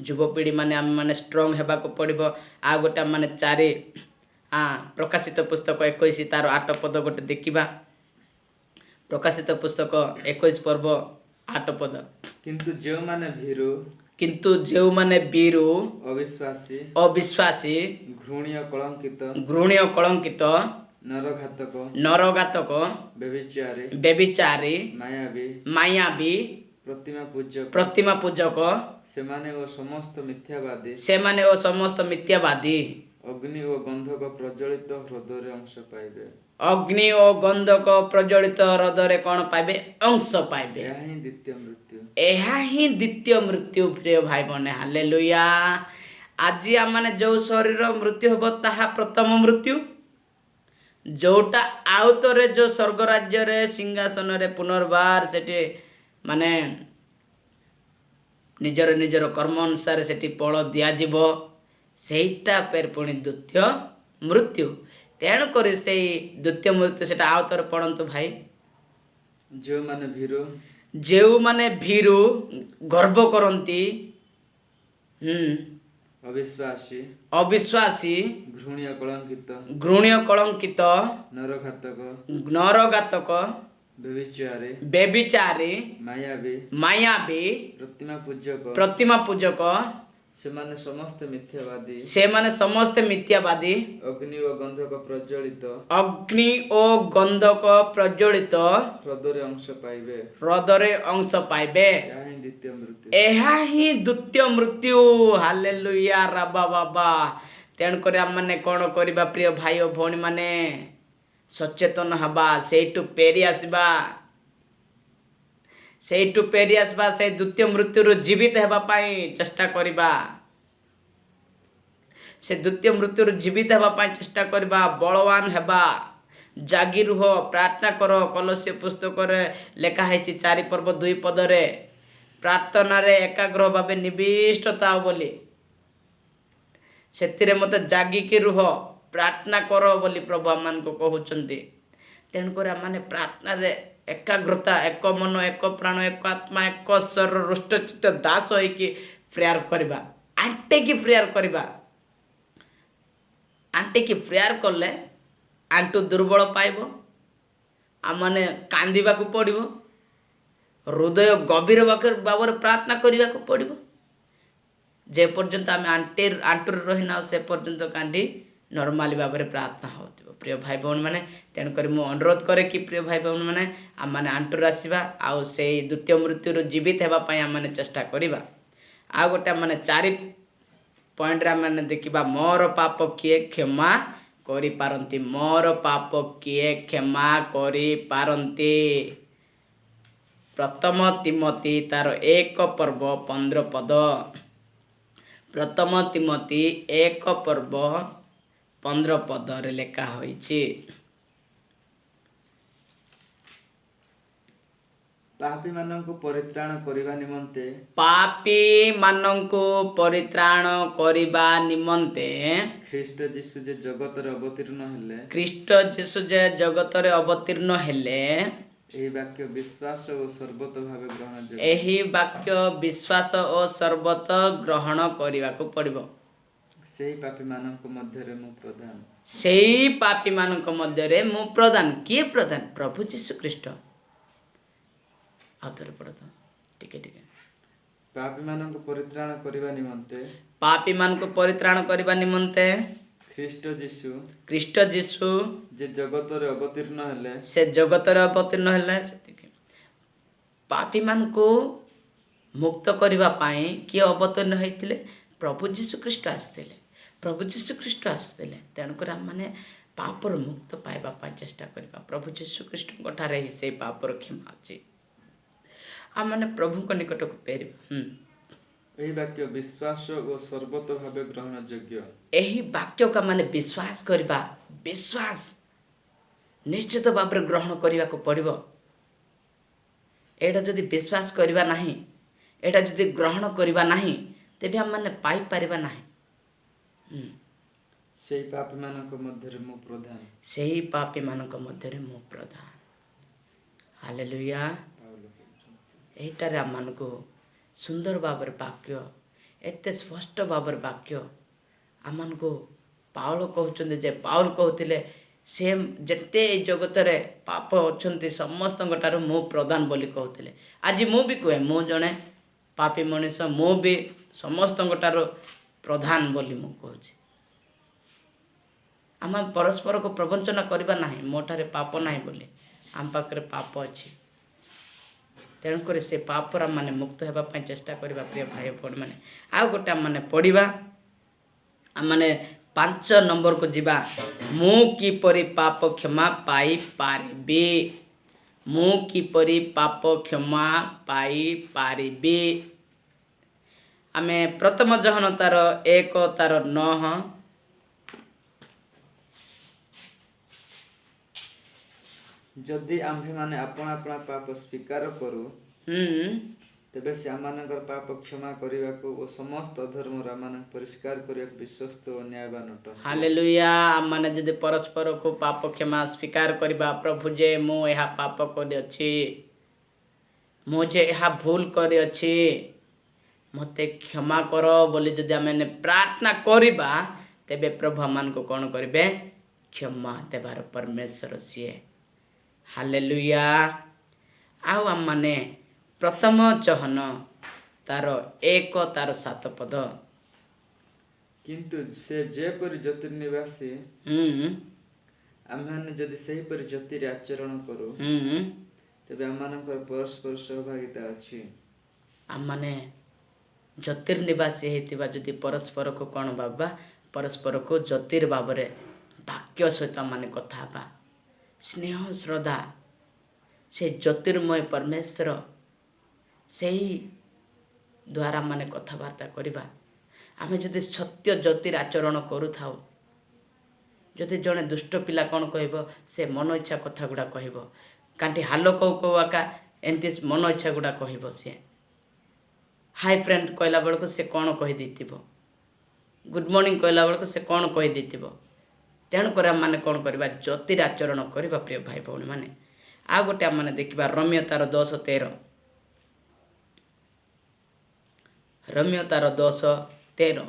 ଯୁବପିଢ଼ି ମାନେ, ଆମେମାନେ ଷ୍ଟ୍ରଙ୍ଗ ହେବାକୁ ପଡ଼ିବ। ଆଉ ଗୋଟେ ଆମମାନେ 4, ପ୍ରକାଶିତ ପୁସ୍ତକ 21 ତାର 8 ପଦ ଗୋଟେ ଦେଖିବା। ପ୍ରକାଶିତ ପୁସ୍ତକ 21 ପର୍ବ 8 ପଦ। କିନ୍ତୁ ଯେଉଁମାନେ ଭୀରୁ, କିନ୍ତୁ ଯେଉଁମାନେ ଭୀରୁ, ଅବିଶ୍ୱାସୀ, ଅବିଶ୍ୱାସୀ, ଘୃଣ୍ୟ କଳଙ୍କିତ, ଘୃଣ୍ୟ କଳଙ୍କିତ, ନରଘାତକ, ନରଘାତକ, ବ୍ୟଭିଚାରୀ, ବ୍ୟଭିଚାରୀ, ମାୟାବୀ, ମାୟାବୀ, ପ୍ରତିମା ପୂଜକ, ପ୍ରତିମା ପୂଜକ, ସେମାନେ ଓ ସମସ୍ତ ମିଥ୍ୟାବାଦୀ, ସେମାନେ ଓ ସମସ୍ତ ମିଥ୍ୟାବାଦୀ, ଅଗ୍ନି ଓ ଗନ୍ଧକ ପ୍ରଜ୍ୱଳିତ ହ୍ରଦରେ ଅଂଶ ପାଇବେ। ଅଗ୍ନି ଓ ଗନ୍ଧକ ପ୍ରଜ୍ୱଳିତ ହ୍ରଦରେ କ'ଣ ପାଇବେ? ଅଂଶ ପାଇବେ। ଏହା ହିଁ ଦ୍ୱିତୀୟ ମୃତ୍ୟୁ। ଏହା ହିଁ ଦ୍ୱିତୀୟ ମୃତ୍ୟୁ, ପ୍ରିୟ ଭାଇ ଭଉଣୀ। ହାଲେଲୁୟା। ଆଜି ଆମମାନେ ଯେଉଁ ଶରୀର ମୃତ୍ୟୁ ହେବ, ତାହା ପ୍ରଥମ ମୃତ୍ୟୁ। ଯୋଉଟା ଆଉ ଥରେ ଯେଉଁ ସ୍ୱର୍ଗ ରାଜ୍ୟରେ ସିଂହାସନରେ ପୁନର୍ବାର ସେଠି ମାନେ ନିଜର ନିଜର କର୍ମ ଅନୁସାରେ ସେଠି ଫଳ ଦିଆଯିବ, ସେଇଟା ଫେର ପୁଣି ଦ୍ୱିତୀୟ ମୃତ୍ୟୁ। ତେଣୁକରି ସେଇ ଦ୍ୱିତୀୟ ମୃତ୍ୟୁ, ସେଟା ଆଉ ଥରେ ପଢ଼ନ୍ତୁ ଭାଇ। ଯେଉଁମାନେ ଭୀରୁ, ଯେଉଁମାନେ ଭୀରୁ, ଗର୍ବ କରନ୍ତି, ଅବିଶ୍ୱାସୀ, ଅବିଶ୍ୱାସୀ, ଘୃଣ୍ୟ କଳଙ୍କିତ, ଘୃଣ୍ୟ କଳଙ୍କିତ, ନରଘାତକ, ନରଘାତକ, ବ୍ୟଭିଚାରୀ, ବ୍ୟଭିଚାରୀ, ମାୟାବୀ, ମାୟାବୀ, ପ୍ରତିମା ପୂଜକ, ପ୍ରତିମା ପୂଜକ, ସେମାନେ ସମସ୍ତେ ମିଥ୍ୟାବାଦୀ, ସେମାନେ ସମସ୍ତେ ମିଥ୍ୟାବାଦୀ, ଅଗ୍ନି ଓ ଗନ୍ଧକ ପ୍ରଜ୍ୱଳିତ ଅଗ୍ନି ଓ ଗନ୍ଧକ ପ୍ରଜ୍ୱଳିତ ହ୍ରଦରେ ଅଂଶ ପାଇବେ। ହ୍ରଦରେ ଅଂଶ ପାଇବେ। ଏହା ହିଁ ଦ୍ୱିତୀୟ ମୃତ୍ୟୁ। ଏହା ହିଁ ଦ୍ୱିତୀୟ ମୃତ୍ୟୁ। ହାଲେଲୁୟା, ରାବା ବାବା। ତେଣୁକରି ଆମମାନେ କ'ଣ କରିବା ପ୍ରିୟ ଭାଇ ଓ ଭଉଣୀମାନେ? ସଚେତନ ହେବା, ସେଇଠୁ ଫେରି ଆସିବା, ସେଇଠୁ ଫେରି ଆସିବା, ସେଇ ଦ୍ୱିତୀୟ ମୃତ୍ୟୁରୁ ଜୀବିତ ହେବା ପାଇଁ ଚେଷ୍ଟା କରିବା। ସେ ଦ୍ୱିତୀୟ ମୃତ୍ୟୁରୁ ଜୀବିତ ହେବା ପାଇଁ ଚେଷ୍ଟା କରିବା, ବଳବାନ ହେବା, ଜାଗି ରୁହ, ପ୍ରାର୍ଥନା କର। କଲସୀୟ ପୁସ୍ତକରେ ଲେଖା ହେଇଛି 4 ପର୍ବ 2 ପଦରେ, ପ୍ରାର୍ଥନାରେ ଏକାଗ୍ର ଭାବେ ନିବିଷ୍ଟ ଥାଅ ବୋଲି। ସେଥିରେ ମୋତେ ଜାଗିକି ରୁହ, ପ୍ରାର୍ଥନା କର ବୋଲି ପ୍ରଭୁ ଆମମାନଙ୍କୁ କହୁଛନ୍ତି। ତେଣୁକରି ଆମମାନେ ପ୍ରାର୍ଥନାରେ ଏକାଗ୍ରତା, ଏକ ମନ, ଏକ ପ୍ରାଣ, ଏକ ଆତ୍ମା, ଏକ ଶରୀର, ରୁଷ୍ଟଚିତ୍ତ ଦାସ ହେଇକି ପ୍ରେୟାର କରିବା, ଆଣ୍ଟେଇକି ପ୍ରେୟାର କରିବା। ଆଣ୍ଟେଇକି ପ୍ରେୟାର କଲେ ଆଣ୍ଟୁ ଦୁର୍ବଳ ପାଇବ, ଆମମାନେ କାନ୍ଦିବାକୁ ପଡ଼ିବ, ହୃଦୟ ଗଭୀର ଭାବରେ ପ୍ରାର୍ଥନା କରିବାକୁ ପଡ଼ିବ। ଯେପର୍ଯ୍ୟନ୍ତ ଆମେ ଆଣ୍ଟୁରେ ରହିନାହୁଁ ସେ ପର୍ଯ୍ୟନ୍ତ କାନ୍ଦି ନର୍ମାଲି ଭାବରେ ପ୍ରାର୍ଥନା ହେଉଥିବ ପ୍ରିୟ ଭାଇ ଭଉଣୀମାନେ। ତେଣୁକରି ମୁଁ ଅନୁରୋଧ କରେ କି ପ୍ରିୟ ଭାଇ ଭଉଣୀମାନେ, ଆମମାନେ ଆଣ୍ଟୁରେ ଆସିବା ଆଉ ସେଇ ଦ୍ୱିତୀୟ ମୃତ୍ୟୁରୁ ଜୀବିତ ହେବା ପାଇଁ ଆମମାନେ ଚେଷ୍ଟା କରିବା। ଆଉ ଗୋଟେ ଆମମାନେ 4 ପଏଣ୍ଟରେ ଆମମାନେ ଦେଖିବା, ମୋର ପାପ କିଏ କ୍ଷମା କରିପାରନ୍ତି? ମୋର ପାପ କିଏ କ୍ଷମା କରିପାରନ୍ତି? ପ୍ରଥମ ତିମୋଥି ତାର 1 ପର୍ବ 15 ପଦ। ପ୍ରଥମ ତିମୋଥି 1 ପର୍ବ 15 ପଦରେ ଲେଖା ହୋଇଛି, ପାପୀମାନଙ୍କୁ ପରିତ୍ରାଣ କରିବା ନିମନ୍ତେ, ପାପୀମାନଙ୍କୁ ପରିତ୍ରାଣ କରିବା ନିମନ୍ତେ ଖ୍ରୀଷ୍ଟ ଯୀଶୁ ଯେ ଜଗତରେ ଅବତୀର୍ଣ୍ଣ ହେଲେ, ଖ୍ରୀଷ୍ଟ ଯୀଶୁ ଯେ ଜଗତରେ ଅବତୀର୍ଣ୍ଣ ହେଲେ, ଏହି ବାକ୍ୟ ବିଶ୍ୱାସ ଓ ସର୍ବତ ଭାବେ ଗ୍ରହଣଯୋଗ୍ୟ। ଏହି ବାକ୍ୟ ବିଶ୍ୱାସ ଓ ସର୍ବତ ଗ୍ରହଣ କରିବାକୁ ପଡ଼ିବ। ସେହି ପାପୀମାନଙ୍କ ମଧ୍ୟରେ ମୁଁ ପ୍ରଧାନ। ସେଇ ପାପୀମାନଙ୍କ ମଧ୍ୟରେ ମୁଁ ପ୍ରଧାନ। କିଏ ପ୍ରଧାନ? ପ୍ରଭୁ ଯୀଶୁ ଖ୍ରୀଷ୍ଟ। ଆଉ ଥରେ ପଢ଼ ତ ଟିକେ ଟିକେ। ପାପୀମାନଙ୍କୁ ପରିତ୍ରାଣ କରିବା ନିମନ୍ତେ, ପାପୀମାନଙ୍କୁ ପରିତ୍ରାଣ କରିବା ନିମନ୍ତେ ଖ୍ରୀଷ୍ଟ ଯୀଶୁ, ଖ୍ରୀଷ୍ଟ ଯୀଶୁ ଯେ ଜଗତରେ ଅବତୀର୍ଣ୍ଣ ହେଲେ, ସେ ଜଗତରେ ଅବତୀର୍ଣ୍ଣ ହେଲେ। ସେତିକି ପାପୀମାନଙ୍କୁ ମୁକ୍ତ କରିବା ପାଇଁ କିଏ ଅବତୀର୍ଣ୍ଣ ହେଇଥିଲେ? ପ୍ରଭୁ ଯୀଶୁ ଖ୍ରୀଷ୍ଟ ଆସିଥିଲେ। ପ୍ରଭୁ ଯୀଶୁ ଖ୍ରୀଷ୍ଟ ଆସିଥିଲେ। ତେଣୁକରି ଆମମାନେ ପାପରୁ ମୁକ୍ତ ପାଇବା ପାଇଁ ଚେଷ୍ଟା କରିବା। ପ୍ରଭୁ ଯୀଶୁ ଖ୍ରୀଷ୍ଟଙ୍କ ଠାରେ ହିଁ ସେଇ ପାପର କ୍ଷମା ଅଛି। ଆମମାନେ ପ୍ରଭୁଙ୍କ ନିକଟକୁ ଫେରିବା। ଏହି ବାକ୍ୟ ବିଶ୍ୱାସ ଓ ସର୍ବତ ଭାବେ ଗ୍ରହଣଯୋଗ୍ୟ। ଏହି ବାକ୍ୟକୁ ଆମମାନେ ବିଶ୍ୱାସ କରିବା, ବିଶ୍ୱାସ ନିଶ୍ଚିତ ଭାବରେ ଗ୍ରହଣ କରିବାକୁ ପଡ଼ିବ। ଏଇଟା ଯଦି ବିଶ୍ୱାସ କରିବା ନାହିଁ, ଏଇଟା ଯଦି ଗ୍ରହଣ କରିବା ନାହିଁ, ତେବେ ଆମମାନେ ପାଇପାରିବା ନାହିଁ। ସେଇ ପାପୀମାନଙ୍କ ମଧ୍ୟରେ ମୁଁ ପ୍ରଧାନ। ସେଇ ପାପୀମାନଙ୍କ ମଧ୍ୟରେ ମୁଁ ପ୍ରଧାନ। ହାଲେଲୁୟା। ଏଇଟାରେ ଆମମାନଙ୍କୁ ସୁନ୍ଦର ଭାବରେ ବାକ୍ୟ, ଏତେ ସ୍ପଷ୍ଟ ଭାବରେ ବାକ୍ୟ ଆମମାନଙ୍କୁ ପାଉଲ କହୁଛନ୍ତି ଯେ, ପାଉଲ କହୁଥିଲେ ସେ ଯେତେ ଏଇ ଜଗତରେ ପାପ ଅଛନ୍ତି ସମସ୍ତଙ୍କ ଠାରୁ ମୁଁ ପ୍ରଧାନ ବୋଲି କହୁଥିଲେ। ଆଜି ମୁଁ ବି କୁହେ ମୁଁ ଜଣେ ପାପୀ ମଣିଷ, ମୁଁ ବି ସମସ୍ତଙ୍କ ଠାରୁ ପ୍ରଧାନ ବୋଲି ମୁଁ କହୁଛି। ଆମେ ପରସ୍ପରକୁ ପ୍ରବଞ୍ଚନା କରିବା ନାହିଁ, ମୋ ଠାରେ ପାପ ନାହିଁ ବୋଲି। ଆମ ପାଖରେ ପାପ ଅଛି, ତେଣୁକରି ସେ ପାପର ଆମମାନେ ମୁକ୍ତ ହେବା ପାଇଁ ଚେଷ୍ଟା କରିବା ପ୍ରିୟ ଭାଇ ଭଉଣୀମାନେ। ଆଉ ଗୋଟେ ଆମମାନେ ପଢ଼ିବା, ଆମମାନେ 5 ନମ୍ବରକୁ ଯିବା। ମୁଁ କିପରି ପାପ କ୍ଷମା ପାଇପାରିବି? ମୁଁ କିପରି ପାପ କ୍ଷମା ପାଇପାରିବି? ଆମେ ପ୍ରଥମ ଯୋହନ ତାର 1 ତାର 9। ଯଦି ଆମ୍ଭେମାନେ ଆପଣା ଆପଣା ପାପ ସ୍ୱୀକାର କରୁ, ତେବେ ସେ ଆମମାନଙ୍କର ପାପ କ୍ଷମା କରିବାକୁ ଓ ସମସ୍ତ ଅଧର୍ମରୁ ଆମମାନଙ୍କୁ ପରିଷ୍କାର କରିବାକୁ ବିଶ୍ୱସ୍ତ ଓ ନ୍ୟାୟବାନ ଅଟନ୍ତି। ହାଲେଲୁୟା। ଆମମାନେ ଯଦି ପରସ୍ପରକୁ ପାପ କ୍ଷମା ସ୍ୱୀକାର କରିବା, ପ୍ରଭୁ ଯେ ମୁଁ ଏହା ପାପ କରିଅଛି, ମୁଁ ଯେ ଏହା ଭୁଲ କରିଅଛି, ମୋତେ କ୍ଷମା କର ବୋଲି ଯଦି ଆମେ ପ୍ରାର୍ଥନା କରିବା, ତେବେ ପ୍ରଭୁ ଆମମାନଙ୍କୁ କ'ଣ କରିବେ? କ୍ଷମା ଦେବାର ପରମେଶ୍ୱର ସିଏ। ହାଲେଲୁୟା। ଆଉ ଆମମାନେ ପ୍ରଥମ ଯୋହନ ତାର 1 ତାର 7 ପଦ। କିନ୍ତୁ ସେ ଯେପରି ଜ୍ୟୋତିର୍ନିବାସୀ, ଆମ୍ଭେମାନେ ଯଦି ସେହିପରି ଜ୍ୟୋତିରେ ଆଚରଣ କରୁ, ତେବେ ଆମମାନଙ୍କର ପରସ୍ପର ସହଭାଗିତା ଅଛି। ଆମମାନେ ଜ୍ୟୋତିର୍ନିବାସୀ ହେଇଥିବା ଯଦି ପରସ୍ପରକୁ କ'ଣ ଭାବିବା? ପରସ୍ପରକୁ ଜ୍ୟୋତିର୍ ଭାବରେ ବାକ୍ୟ ସହିତ ଆମମାନେ କଥା ହେବା, ସ୍ନେହ ଶ୍ରଦ୍ଧା, ସେ ଜ୍ୟୋତିର୍ମୟ ପରମେଶ୍ୱର ସେଇ ଦ୍ୱାରା ମାନେ କଥାବାର୍ତ୍ତା କରିବା। ଆମେ ଯଦି ସତ୍ୟ ଜ୍ୟୋତିର ଆଚରଣ କରୁଥାଉ, ଯଦି ଜଣେ ଦୁଷ୍ଟ ପିଲା କ'ଣ କହିବ? ସେ ମନ ଇଚ୍ଛା କଥା ଗୁଡ଼ା କହିବ। କାଣ୍ଠି ହାଲୋ କହୁ କହୁ ଆକା ଏମିତି ମନ ଇଚ୍ଛା ଗୁଡ଼ା କହିବ ସିଏ। ହାଇ ଫ୍ରେଣ୍ଡ କହିଲା ବେଳକୁ ସେ କ'ଣ କହିଦେଇଥିବ, ଗୁଡ଼୍ ମର୍ଣ୍ଣିଂ କହିଲା ବେଳକୁ ସେ କ'ଣ କହିଦେଇଥିବ। ତେଣୁକରି ଆମମାନେ କ'ଣ କରିବା? ଜ୍ୟୋତିର ଆଚରଣ କରିବା, ପ୍ରିୟ ଭାଇ ଭଉଣୀମାନେ। ଆଉ ଗୋଟେ ଆମମାନେ ଦେଖିବା ରୋମୀୟ ତାର 10:13। ରୋମୀୟ ତାର 10:13।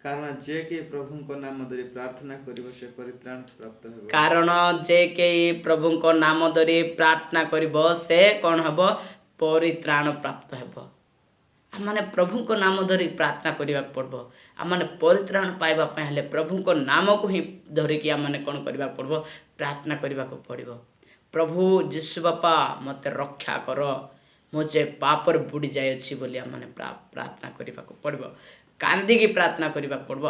କାରଣ ଯେ କେହି ପ୍ରଭୁଙ୍କ ନାମ ଧରି ପ୍ରାର୍ଥନା କରିବ, ସେ ପରିତ୍ରାଣ ପ୍ରାପ୍ତ ହେବ। କାରଣ ଯେ କେହି ପ୍ରଭୁଙ୍କ ନାମ ଧରି ପ୍ରାର୍ଥନା କରିବ, ସେ କ'ଣ ହେବ? ପରିତ୍ରାଣ ପ୍ରାପ୍ତ ହେବ। ଆମମାନେ ପ୍ରଭୁଙ୍କ ନାମ ଧରି ପ୍ରାର୍ଥନା କରିବାକୁ ପଡ଼ିବ। ଆମମାନେ ପରିତ୍ରାଣ ପାଇବା ପାଇଁ ହେଲେ ପ୍ରଭୁଙ୍କ ନାମକୁ ହିଁ ଧରିକି ଆମମାନେ କ'ଣ କରିବାକୁ ପଡ଼ିବ? ପ୍ରାର୍ଥନା କରିବାକୁ ପଡ଼ିବ। ପ୍ରଭୁ ଯୀଶୁ ବାପା, ମୋତେ ରକ୍ଷା କର, ମୁଁ ଯେ ପାପରେ ବୁଡ଼ି ଯାଇଅଛି ବୋଲି ଆମମାନେ ପ୍ରାର୍ଥନା କରିବାକୁ ପଡ଼ିବ। କାନ୍ଦିକି ପ୍ରାର୍ଥନା କରିବାକୁ ପଡ଼ିବ,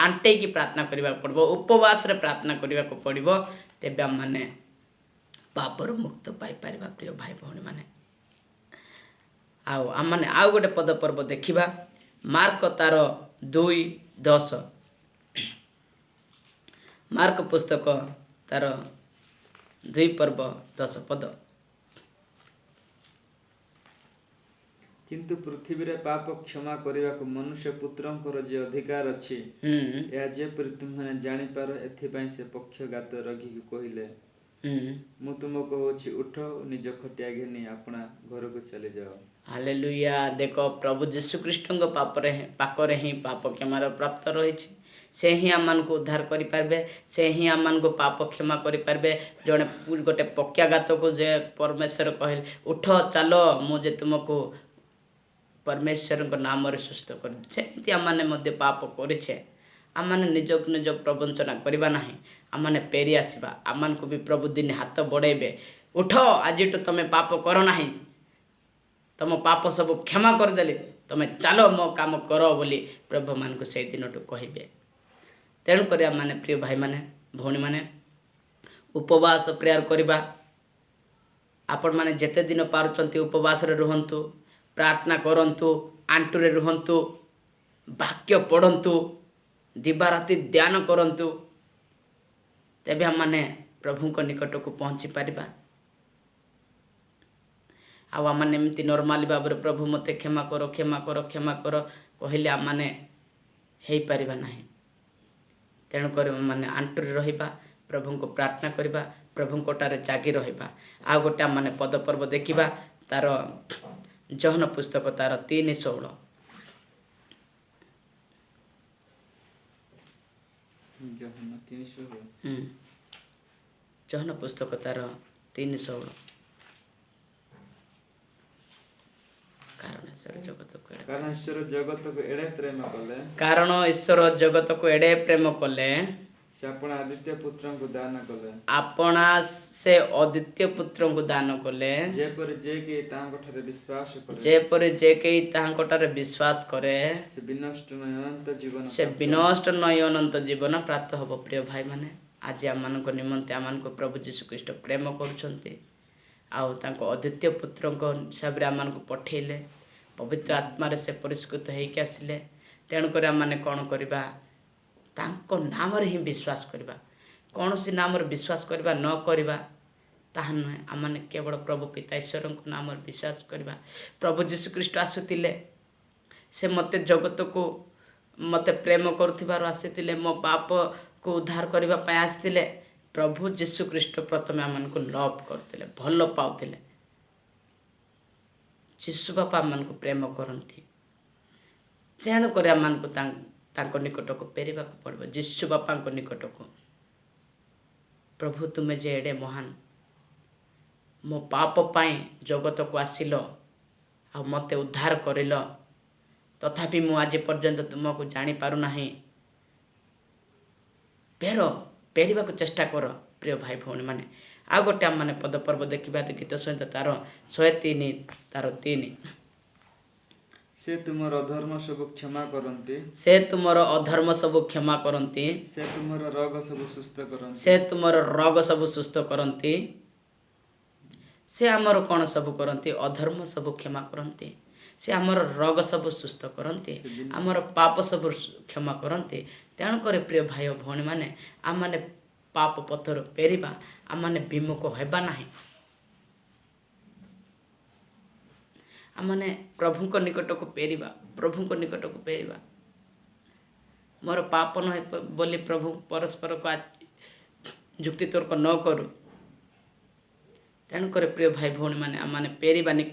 ଆଣ୍ଟେଇକି ପ୍ରାର୍ଥନା କରିବାକୁ ପଡ଼ିବ, ଉପବାସରେ ପ୍ରାର୍ଥନା କରିବାକୁ ପଡ଼ିବ। ତେବେ ଆମମାନେ ପାପରୁ ମୁକ୍ତ ପାଇପାରିବା, ପ୍ରିୟ ଭାଇ ଭଉଣୀମାନେ। ଆଉ ଆମମାନେ ଆଉ ଗୋଟେ ପଦ ପର୍ବ ଦେଖିବା, ମାର୍କ ତାର 2:10। ମାର୍କ ପୁସ୍ତକ ତାର 2 ପର୍ବ 10 ପଦ। କିନ୍ତୁ ପୃଥିବୀରେ ପାପ କ୍ଷମା କରିବାକୁ ମନୁଷ୍ୟ ପୁତ୍ରଙ୍କର ଯେ ଅଧିକାର ଅଛି, ଏହା ଯେପରି ତୁମ୍ଭେମାନେ ଜାଣିପାର, ଏଥିପାଇଁ ସେ ପକ୍ଷଘାତ ରୋଗୀକୁ କହିଲେ, ମୁଁ ତୁମକୁ କହୁଅଛି, ଉଠ, ନିଜ ଖଟିଆ ଘେନି ଆପଣା ଘରକୁ ଚାଲିଯାଅ। ହାଲେଲୁୟା। ଦେଖ, ପ୍ରଭୁ ଯୀଶୁଖ୍ରୀଷ୍ଟଙ୍କ ପାଖରେ ହିଁ ପାପ କ୍ଷମାର ପ୍ରାପ୍ତ ରହିଛି। ସେ ହିଁ ଆମମାନଙ୍କୁ ଉଦ୍ଧାର କରିପାରିବେ, ସେ ହିଁ ଆମମାନଙ୍କୁ ପାପ କ୍ଷମା କରିପାରିବେ। ଜଣେ ଗୋଟେ ପକ୍ଷାଘାତକୁ ଯେ ପରମେଶ୍ୱର କହିଲେ, ଉଠ ଚାଲ, ମୁଁ ଯେ ତୁମକୁ ପରମେଶ୍ୱରଙ୍କ ନାମରେ ସୁସ୍ଥ କରି, ସେମିତି ଆମମାନେ ମଧ୍ୟ ପାପ କରିଛେ। ଆମମାନେ ନିଜକୁ ନିଜ ପ୍ରବଞ୍ଚନା କରିବା ନାହିଁ, ଆମମାନେ ଫେରି ଆସିବା। ଆମମାନଙ୍କୁ ବି ପ୍ରଭୁ ଦିନେ ହାତ ବଢ଼େଇବେ, ଉଠ, ଆଜିଠୁ ତମେ ପାପ କର ନାହିଁ, ତମ ପାପ ସବୁ କ୍ଷମା କରିଦେଲି, ତମେ ଚାଲ ମୋ କାମ କର ବୋଲି ପ୍ରଭୁମାନଙ୍କୁ ସେଇ ଦିନଠୁ କହିବେ। ତେଣୁକରି ଆମମାନେ ପ୍ରିୟ ଭାଇମାନେ ଭଉଣୀମାନେ ଉପବାସ ପ୍ରେୟାର କରିବା। ଆପଣମାନେ ଯେତେ ଦିନ ପାରୁଛନ୍ତି ଉପବାସରେ ରୁହନ୍ତୁ, ପ୍ରାର୍ଥନା କରନ୍ତୁ, ଆଣ୍ଠୁରେ ରୁହନ୍ତୁ, ବାକ୍ୟ ପଢ଼ନ୍ତୁ, ଦିବାରାତି ଧ୍ୟାନ କରନ୍ତୁ, ତେବେ ଆମମାନେ ପ୍ରଭୁଙ୍କ ନିକଟକୁ ପହଞ୍ଚି ପାରିବା। ଆଉ ଆମମାନେ ଏମିତି ନର୍ମାଲି ଭାବରେ ପ୍ରଭୁ ମୋତେ କ୍ଷମା କର, କ୍ଷମା କର, କ୍ଷମା କର କହିଲେ ଆମମାନେ ହେଇପାରିବା ନାହିଁ। ତେଣୁକରି ଆମମାନେ ଆଣ୍ଠୁରେ ରହିବା, ପ୍ରଭୁଙ୍କୁ ପ୍ରାର୍ଥନା କରିବା, ପ୍ରଭୁଙ୍କ ଠାରେ ଜାଗି ରହିବା। ଆଉ ଗୋଟେ ଆମମାନେ ପଦପର୍ବ ଦେଖିବା, ତାର ଯୋହନ ପୁସ୍ତକ ତାର 3:16। ଯୋହନ 3:16। ଯୋହନ ପୁସ୍ତକ ତାର 3:16। କାରଣ ଈଶ୍ୱର ଜଗତକୁ ଏଡ଼େ କାରଣ ଈଶ୍ୱର ଜଗତକୁ ଏଡ଼େ ପ୍ରେମ କଲେ, କାରଣ ଈଶ୍ୱର ଜଗତକୁ ଏଡ଼େ ପ୍ରେମ କଲେ, ସେ ଆପଣା ଅଦ୍ୱିତୀୟ ପୁତ୍ରଙ୍କୁ ଦାନ କଲେ, ଆପଣା ସେ ଅଦ୍ୱିତୀୟ ପୁତ୍ରଙ୍କୁ ଦାନ କଲେ, ଯେପରି ଯେ କେହି ତାହାଙ୍କଠାରେ ବିଶ୍ୱାସ କରେ, ଯେପରି ଯେ କେହି ତାହାଙ୍କଠାରେ ବିଶ୍ୱାସ କରେ, ସେ ବିନଷ୍ଟ ନୁହେଁ ଅନନ୍ତ ଜୀବନ ସେ ବିନଷ୍ଟ ନୁହେଁ ଅନନ୍ତ ଜୀବନ ପ୍ରାପ୍ତ ହେବ। ପ୍ରିୟ ଭାଇମାନେ, ଆଜି ଆମମାନଙ୍କ ନିମନ୍ତେ ଆମମାନଙ୍କୁ ପ୍ରଭୁ ଯୀଶୁଖ୍ରୀଷ୍ଟ ପ୍ରେମ କରୁଛନ୍ତି ଆଉ ତାଙ୍କ ଅଦ୍ୱିତୀୟ ପୁତ୍ରଙ୍କ ହିସାବରେ ଆମମାନଙ୍କୁ ପଠେଇଲେ। ପବିତ୍ର ଆତ୍ମାରେ ସେ ପରିଷ୍କୃତ ହେଇକି ଆସିଲେ। ତେଣୁକରି ଆମମାନେ କ'ଣ କରିବା? ତାଙ୍କ ନାମରେ ହିଁ ବିଶ୍ୱାସ କରିବା। କୌଣସି ନାମରେ ବିଶ୍ୱାସ କରିବା ନ କରିବା ତାହା ନୁହେଁ, ଆମମାନେ କେବଳ ପ୍ରଭୁ ପିତା ଈଶ୍ୱରଙ୍କ ନାମରେ ବିଶ୍ୱାସ କରିବା। ପ୍ରଭୁ ଯୀଶୁଖ୍ରୀଷ୍ଟ ଆସୁଥିଲେ, ସେ ମୋତେ ଜଗତକୁ ମୋତେ ପ୍ରେମ କରୁଥିବାରୁ ଆସିଥିଲେ, ମୋ ପାପକୁ ଉଦ୍ଧାର କରିବା ପାଇଁ ଆସିଥିଲେ। ପ୍ରଭୁ ଯୀଶୁଖ୍ରୀଷ୍ଟ ପ୍ରଥମେ ଆମମାନଙ୍କୁ ଲଭ୍ କରୁଥିଲେ, ଭଲ ପାଉଥିଲେ। ଯୀଶୁ ବାପା ଆମମାନଙ୍କୁ ପ୍ରେମ କରନ୍ତି। ତେଣୁକରି ଆମମାନଙ୍କୁ ତାଙ୍କ ନିକଟକୁ ଫେରିବାକୁ ପଡ଼ିବ, ଯୀଶୁ ବାପାଙ୍କ ନିକଟକୁ। ପ୍ରଭୁ ତୁମେ ଯେ ଏଡ଼େ ମହାନ, ମୋ ପାପ ପାଇଁ ଜଗତକୁ ଆସିଲ ଆଉ ମୋତେ ଉଦ୍ଧାର କରିଲ, ତଥାପି ମୁଁ ଆଜି ପର୍ଯ୍ୟନ୍ତ ତୁମକୁ ଜାଣିପାରୁନାହିଁ। ପେରିବାକୁ ଚେଷ୍ଟା କର ପ୍ରିୟ ଭାଇ ଭଉଣୀମାନେ। ଆଉ ଗୋଟେ ଆମମାନେ ପଦପର୍ବ ଦେଖିବା, ଗୀତ ସହିତ ତାର 103 ତାର 3। ସେ ତୁମର ଅଧର୍ମ ସବୁ କ୍ଷମା କରନ୍ତି। ସେ ତୁମର ଅଧର୍ମ ସବୁ କ୍ଷମା କରନ୍ତି। ସେ ତୁମର ରୋଗ ସବୁ ସୁସ୍ଥ କରନ୍ତି। ସେ ତୁମର ରୋଗ ସବୁ ସୁସ୍ଥ କରନ୍ତି। ସେ ଆମର କ'ଣ ସବୁ କରନ୍ତି? ଅଧର୍ମ ସବୁ କ୍ଷମା କରନ୍ତି। ସେ ଆମର ରୋଗ ସବୁ ସୁସ୍ଥ କରନ୍ତି, ଆମର ପାପ ସବୁ କ୍ଷମା କରନ୍ତି। ତେଣୁକରି ପ୍ରିୟ ଭାଇ ଓ ଭଉଣୀମାନେ, ଆମମାନେ ପାପ ପଥରୁ ପେରିବା, ଆମମାନେ ବିମୁଖ ହେବା ନାହିଁ। ଆମମାନେ ପ୍ରଭୁଙ୍କ ନିକଟକୁ ପେରିବା, ପ୍ରଭୁଙ୍କ ନିକଟକୁ ପେରିବା। ମୋର ପାପ ନୁହେଁ ବୋଲି ପ୍ରଭୁ ପରସ୍ପରକୁ ଯୁକ୍ତିତର୍କ ନ କରୁ। ତେଣୁକରି ପ୍ରିୟ ଭାଇ ଭଉଣୀମାନେ, ଆମମାନେ ପେରିବାନି,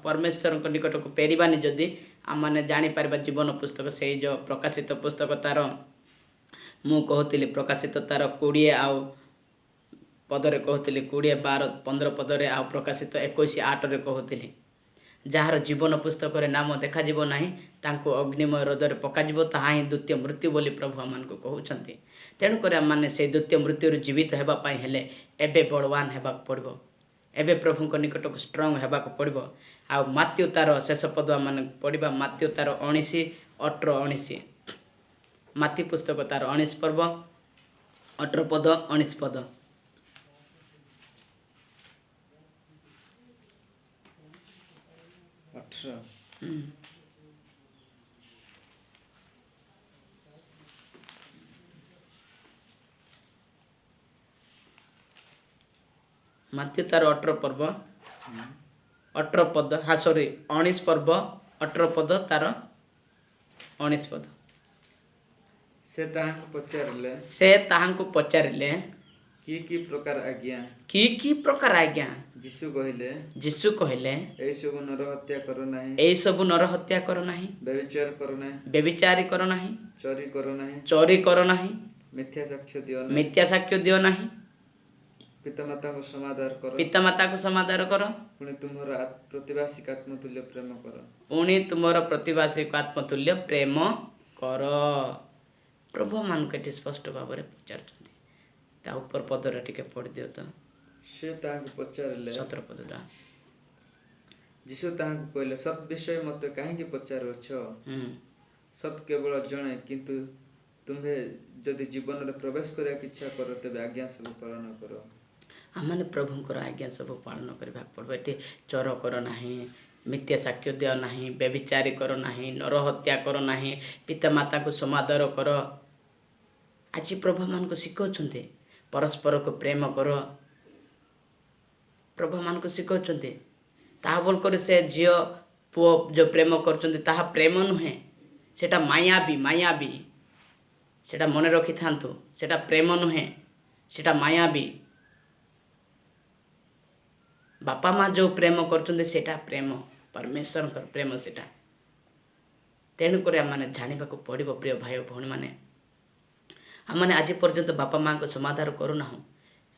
ପରମେଶ୍ୱରଙ୍କ ନିକଟକୁ ପେରିବାନି ଯଦି ଆମମାନେ ଜାଣିପାରିବା ଜୀବନ ପୁସ୍ତକ, ସେଇ ଯେଉଁ ପ୍ରକାଶିତ ପୁସ୍ତକ ତାର ମୁଁ କହୁଥିଲି, ପ୍ରକାଶିତ ତାର 20 ଆଉ ପଦରେ କହୁଥିଲି, 20 12 15 ପଦରେ, ଆଉ ପ୍ରକାଶିତ 21 8ରେ କହୁଥିଲି, ଯାହାର ଜୀବନ ପୁସ୍ତକରେ ନାମ ଦେଖାଯିବ ନାହିଁ ତାଙ୍କୁ ଅଗ୍ନିମୟ ହ୍ରଦରେ ପକାଯିବ, ତାହା ହିଁ ଦ୍ୱିତୀୟ ମୃତ୍ୟୁ ବୋଲି ପ୍ରଭୁ ଆମମାନଙ୍କୁ କହୁଛନ୍ତି। ତେଣୁକରି ଆମମାନେ ସେଇ ଦ୍ୱିତୀୟ ମୃତ୍ୟୁରୁ ଜୀବିତ ହେବା ପାଇଁ ହେଲେ ଏବେ ବଳବାନ ହେବାକୁ ପଡ଼ିବ, ଏବେ ପ୍ରଭୁଙ୍କ ନିକଟକୁ ଷ୍ଟ୍ରଙ୍ଗ ହେବାକୁ ପଡ଼ିବ। ଆଉ ମାତ୍ୟୁ ତାର ଶେଷ ପଦ ଆମମାନେ ପଢ଼ିବା, ମାତ୍ୟୁ ତାର 19 18 19, ମାତ୍ୟୁ ପୁସ୍ତକ ତାର 19 ପର୍ବ 18 ପଦ 19 ପଦ। 18। ମାତ୍ୟୁ ତାର 18 ପର୍ବ 18 ପଦ, ହଁ ସରି 19 ପର୍ବ 18 ପଦ ତାର 19 ପଦ। ସେ ତାହାଙ୍କୁ ପଚାରିଲେ, ସେ ତାହାଙ୍କୁ ପଚାରିଲେ, କି କି ପ୍ରକାର ଆଜ୍ଞା? କି କି ପ୍ରକାର ଆଜ୍ଞା? ଯୀଶୁ କହିଲେ, ଯୀଶୁ କହିଲେ, ଏହିସବୁ ନରହତ୍ୟା କର ନାହିଁ, ଏହିସବୁ ନରହତ୍ୟା କର ନାହିଁ, ବ୍ୟଭିଚାର କର ନାହିଁ, ବ୍ୟଭିଚାରୀ କର ନାହିଁ, ଚୋରି କର ନାହିଁ, ଚୋରି କର ନାହିଁ, ମିଥ୍ୟା ସାକ୍ଷ୍ୟ ଦିଅ ନାହିଁ, ମିଥ୍ୟା ସାକ୍ଷ୍ୟ ଦିଅ ନାହିଁ, ପିତାମାତାଙ୍କୁ ସମାଦର କର, ପିତାମାତାଙ୍କୁ ସମାଦର କର, ପୁଣି ତୁମର ପ୍ରତିବାସୀକୁ ଆତ୍ମତୁଲ୍ୟ ପ୍ରେମ କର, ପୁଣି ତୁମର ପ୍ରତିବାସୀକୁ ଆତ୍ମତୁଲ୍ୟ ପ୍ରେମ କର। ପ୍ରଭୁମାନଙ୍କୁ ଏଠି ସ୍ପଷ୍ଟ ଭାବରେ ପଚାରୁଛନ୍ତି। ତା ଉପର ପଦରେ ଟିକେ ପଢ଼ିଦିଅ ତ। ସେ ତାହାଙ୍କୁ ପଚାରିଲେ, 17 ପଦଟା। ଯୀଶୁ ତାହାଙ୍କୁ କହିଲେ, ସତ୍ ବିଷୟ ମୋତେ କାହିଁକି ପଚାରୁଅଛ? ସତ୍ କେବଳ ଜଣେ, କିନ୍ତୁ ତୁମ୍ଭେ ଯଦି ଜୀବନରେ ପ୍ରବେଶ କରିବାକୁ ଇଚ୍ଛା କର ତେବେ ଆଜ୍ଞା ସବୁ ପାଳନ କର। ଆମମାନେ ପ୍ରଭୁଙ୍କର ଆଜ୍ଞା ସବୁ ପାଳନ କରିବାକୁ ପଡ଼ିବ। ଏଠି ଚୋର କର ନାହିଁ, ମିଥ୍ୟା ସାକ୍ଷ୍ୟ ଦିଅ ନାହିଁ, ବ୍ୟଭିଚାରୀ କର ନାହିଁ, ନରହତ୍ୟା କର ନାହିଁ, ପିତାମାତାଙ୍କୁ ସମାଦର କର। ଆଜି ପ୍ରଭୁମାନଙ୍କୁ ଶିଖାଉଛନ୍ତି ପରସ୍ପରକୁ ପ୍ରେମ କର। ପ୍ରଭୁମାନଙ୍କୁ ଶିଖାଉଛନ୍ତି ତାହା ବୋଲ କରି ସେ ଝିଅ ପୁଅ ଯେଉଁ ପ୍ରେମ କରୁଛନ୍ତି ତାହା ପ୍ରେମ ନୁହେଁ, ସେଇଟା ମାୟାବୀ। ମାୟାବୀ, ସେଇଟା ମନେ ରଖିଥାନ୍ତୁ, ସେଇଟା ପ୍ରେମ ନୁହେଁ, ସେଇଟା ମାୟାବୀ। ବାପା ମା ଯେଉଁ ପ୍ରେମ କରୁଛନ୍ତି ସେଇଟା ପ୍ରେମ, ପରମେଶ୍ୱରଙ୍କର ପ୍ରେମ ସେଇଟା। ତେଣୁକରି ଆମମାନେ ଜାଣିବାକୁ ପଡ଼ିବ ପ୍ରିୟ ଭାଇ ଓ ଭଉଣୀମାନେ, ଆମମାନେ ଆଜି ପର୍ଯ୍ୟନ୍ତ ବାପା ମାଆଙ୍କୁ ସମାଦର କରୁନାହୁଁ,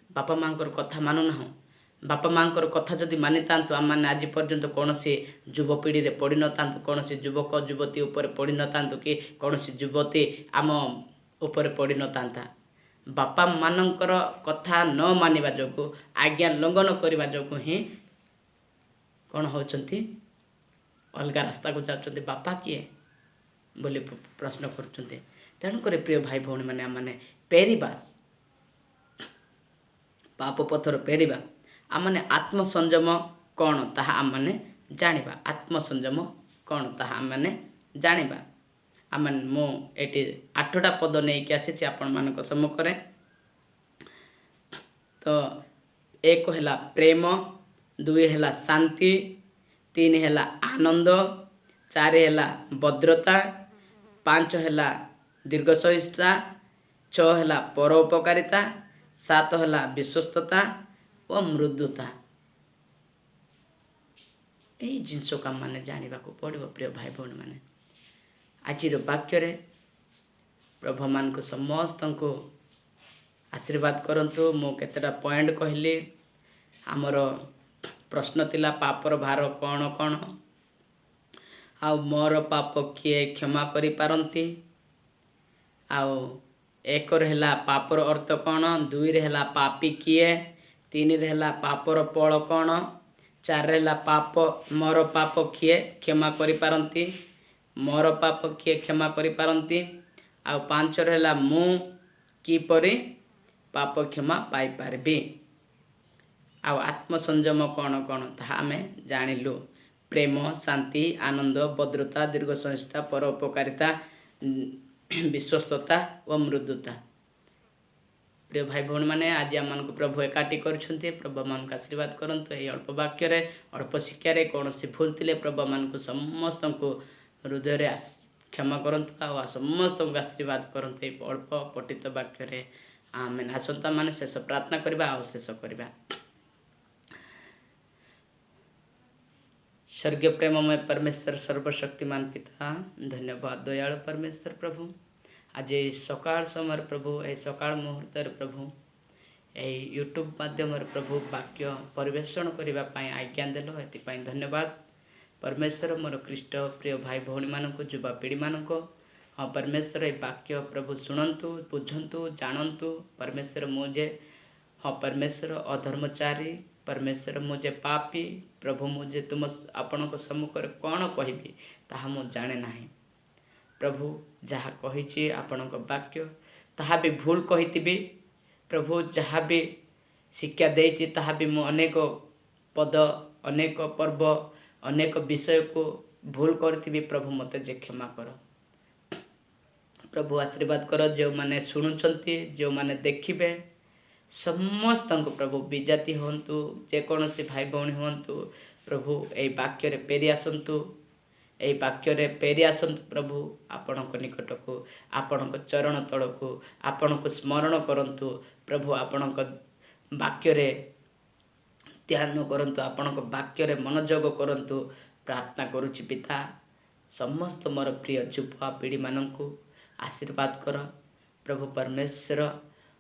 ବାପା ମାଆଙ୍କର କଥା ମାନୁନାହୁଁ। ବାପା ମାଆଙ୍କର କଥା ଯଦି ମାନିଥାନ୍ତୁ ଆମମାନେ ଆଜି ପର୍ଯ୍ୟନ୍ତ କୌଣସି ଯୁବପିଢ଼ିରେ ପଡ଼ିନଥାନ୍ତୁ, କୌଣସି ଯୁବକ ଯୁବତୀ ଉପରେ ପଡ଼ିନଥାନ୍ତୁ କି କୌଣସି ଯୁବତୀ ଆମ ଉପରେ ପଡ଼ିନଥାନ୍ତା। ବାପା ମାନଙ୍କର କଥା ନ ମାନିବା ଯୋଗୁଁ, ଆଜ୍ଞା ଲଙ୍ଘନ କରିବା ଯୋଗୁଁ ହିଁ କ'ଣ ହେଉଛନ୍ତି, ଅଲଗା ରାସ୍ତାକୁ ଯାଉଛନ୍ତି। ବାପା କିଏ ବୋଲି ପ୍ରଶ୍ନ କରୁଛନ୍ତି। ତେଣୁକରି ପ୍ରିୟ ଭାଇ ଭଉଣୀମାନେ, ଆମମାନେ ପେରିବା, ପାପ ପଥର ପେରିବା। ଆମମାନେ ଆତ୍ମସଂଯମ କ'ଣ ତାହା ଆମମାନେ ଜାଣିବା। ଆତ୍ମସଂଯମ କ'ଣ ତାହା ଆମମାନେ ଜାଣିବା। ମୁଁ ଏଠି 8ଟା ପଦ ନେଇକି ଆସିଛି ଆପଣମାନଙ୍କ ସମ୍ମୁଖରେ। ତ 1 ହେଲା ପ୍ରେମ, 2 ହେଲା ଶାନ୍ତି, 3 ହେଲା ଆନନ୍ଦ, 4 ହେଲା ଭଦ୍ରତା, 5 ହେଲା ଦୀର୍ଘସହିଷ୍ଣୁତା, 6 ହେଲା ପରୋପକାରିତା, 7 ହେଲା ବିଶ୍ୱସ୍ତତା ଓ ମୃଦୁତା। ଏଇ ଜିନିଷକୁ ଆମମାନେ ଜାଣିବାକୁ ପଡ଼ିବ ପ୍ରିୟ ଭାଇ ଭଉଣୀମାନେ। ଆଜିର ବାକ୍ୟରେ ପ୍ରଭୁମାନଙ୍କୁ ସମସ୍ତଙ୍କୁ ଆଶୀର୍ବାଦ କରନ୍ତୁ। ମୁଁ କେତେଟା ପଏଣ୍ଟ କହିଲି, ଆମର ପ୍ରଶ୍ନ ଥିଲା ପାପର ଭାର କ'ଣ କ'ଣ, ଆଉ ମୋର ପାପ କିଏ କ୍ଷମା କରିପାରନ୍ତି। ଆଉ ଏକରେ ହେଲା ପାପର ଅର୍ଥ କ'ଣ, ଦୁଇରେ ହେଲା ପାପୀ କିଏ, ତିନିରେ ହେଲା ପାପର ଫଳ କ'ଣ, ଚାରିରେ ହେଲା ପାପ ମୋର ପାପ କିଏ କ୍ଷମା କରିପାରନ୍ତି, ମୋର ପାପ କିଏ କ୍ଷମା କରିପାରନ୍ତି, ଆଉ ପାଞ୍ଚରେ ହେଲା ମୁଁ କିପରି ପାପ କ୍ଷମା ପାଇପାରିବି। ଆଉ ଆତ୍ମସଂଯମ କ'ଣ କ'ଣ ତାହା ଆମେ ଜାଣିଲୁ। ପ୍ରେମ, ଶାନ୍ତି, ଆନନ୍ଦ, ଭଦ୍ରତା, ଦୀର୍ଘ ସହିଷ୍ଣୁତା, ପରୋପକାରିତା, ବିଶ୍ୱସ୍ତତା ଓ ମୃଦୁତା। ପ୍ରିୟ ଭାଇ ଭଉଣୀମାନେ, ଆଜି ଆମମାନଙ୍କୁ ପ୍ରଭୁ ଏକାଠି କରିଛନ୍ତି। ପ୍ରଭୁ ଆମମାନଙ୍କୁ ଆଶୀର୍ବାଦ କରନ୍ତୁ। ଏହି ଅଳ୍ପ ବାକ୍ୟରେ, ଅଳ୍ପ ଶିକ୍ଷାରେ କୌଣସି ଭୁଲ ଥିଲେ ପ୍ରଭୁ ଆମମାନଙ୍କୁ ସମସ୍ତଙ୍କୁ ହୃଦୟରେ କ୍ଷମା କରନ୍ତୁ ଆଉ ସମସ୍ତଙ୍କୁ ଆଶୀର୍ବାଦ କରନ୍ତୁ ଏହି ଅଳ୍ପ ପଠିତ ବାକ୍ୟରେ। ଆମେ ଆସନ୍ତା ମାନେ ଶେଷ ପ୍ରାର୍ଥନା କରିବା ଆଉ ଶେଷ କରିବା। ସ୍ୱର୍ଗୀୟ ପ୍ରେମମୟ ପରମେଶ୍ୱର, ସର୍ବଶକ୍ତିମାନ ପିତା, ଧନ୍ୟବାଦ ଦୟାଳୁ ପରମେଶ୍ୱର ପ୍ରଭୁ। ଆଜି ଏହି ସକାଳ ସମୟରେ ପ୍ରଭୁ, ଏହି ସକାଳ ମୁହୂର୍ତ୍ତରେ ପ୍ରଭୁ, ଏହି ୟୁଟ୍ୟୁବ୍ ମାଧ୍ୟମରେ ପ୍ରଭୁ ବାକ୍ୟ ପରିବେଷଣ କରିବା ପାଇଁ ଆଜ୍ଞା ଦେଲ, ଏଥିପାଇଁ ଧନ୍ୟବାଦ ପରମେଶ୍ୱର। ମୋର ଖ୍ରୀଷ୍ଟ ପ୍ରିୟ ଭାଇ ଭଉଣୀମାନଙ୍କୁ, ଯୁବାପିଢ଼ିମାନଙ୍କୁ, ହଁ ପରମେଶ୍ୱର, ଏହି ବାକ୍ୟ ପ୍ରଭୁ ଶୁଣନ୍ତୁ, ବୁଝନ୍ତୁ, ଜାଣନ୍ତୁ। ପରମେଶ୍ୱର, ମୁଁ ଯେ ହଁ ପରମେଶ୍ୱର ଅଧର୍ମଚାରୀ, ପରମେଶ୍ୱର ମୁଁ ଯେ ପାପୀ, ପ୍ରଭୁ ମୁଁ ଯେ ତୁମ ଆପଣଙ୍କ ସମ୍ମୁଖରେ କ'ଣ କହିବି ତାହା ମୁଁ ଜାଣେ ନାହିଁ। ପ୍ରଭୁ ଯାହା କହିଛି ଆପଣଙ୍କ ବାକ୍ୟ ତାହା ବି ଭୁଲ କହିଥିବି। ପ୍ରଭୁ ଯାହା ବି ଶିକ୍ଷା ଦେଇଛି ତାହା ବି ମୁଁ ଅନେକ ପଦ, ଅନେକ ପର୍ବ, ଅନେକ ବିଷୟକୁ ଭୁଲ କରିଥିବି। ପ୍ରଭୁ ମୋତେ ଯେ କ୍ଷମା କର। ପ୍ରଭୁ ଆଶୀର୍ବାଦ କର ଯେଉଁମାନେ ଶୁଣୁଛନ୍ତି, ଯେଉଁମାନେ ଦେଖିବେ, ସମସ୍ତଙ୍କୁ ପ୍ରଭୁ, ବିଜାତି ହୁଅନ୍ତୁ, ଯେକୌଣସି ଭାଇ ଭଉଣୀ ହୁଅନ୍ତୁ, ପ୍ରଭୁ ଏଇ ବାକ୍ୟରେ ଫେରି ଆସନ୍ତୁ, ଏହି ବାକ୍ୟରେ ଫେରି ଆସନ୍ତୁ ପ୍ରଭୁ ଆପଣଙ୍କ ନିକଟକୁ, ଆପଣଙ୍କ ଚରଣ ତଳକୁ, ଆପଣଙ୍କୁ ସ୍ମରଣ କରନ୍ତୁ ପ୍ରଭୁ, ଆପଣଙ୍କ ବାକ୍ୟରେ ଧ୍ୟାନ କରନ୍ତୁ, ଆପଣଙ୍କ ବାକ୍ୟରେ ମନୋଯୋଗ କରନ୍ତୁ। ପ୍ରାର୍ଥନା କରୁଛି ପିତା, ସମସ୍ତ ମୋର ପ୍ରିୟ ଯୁବପିଢ଼ିମାନଙ୍କୁ ଆଶୀର୍ବାଦ କର ପ୍ରଭୁ ପରମେଶ୍ୱର।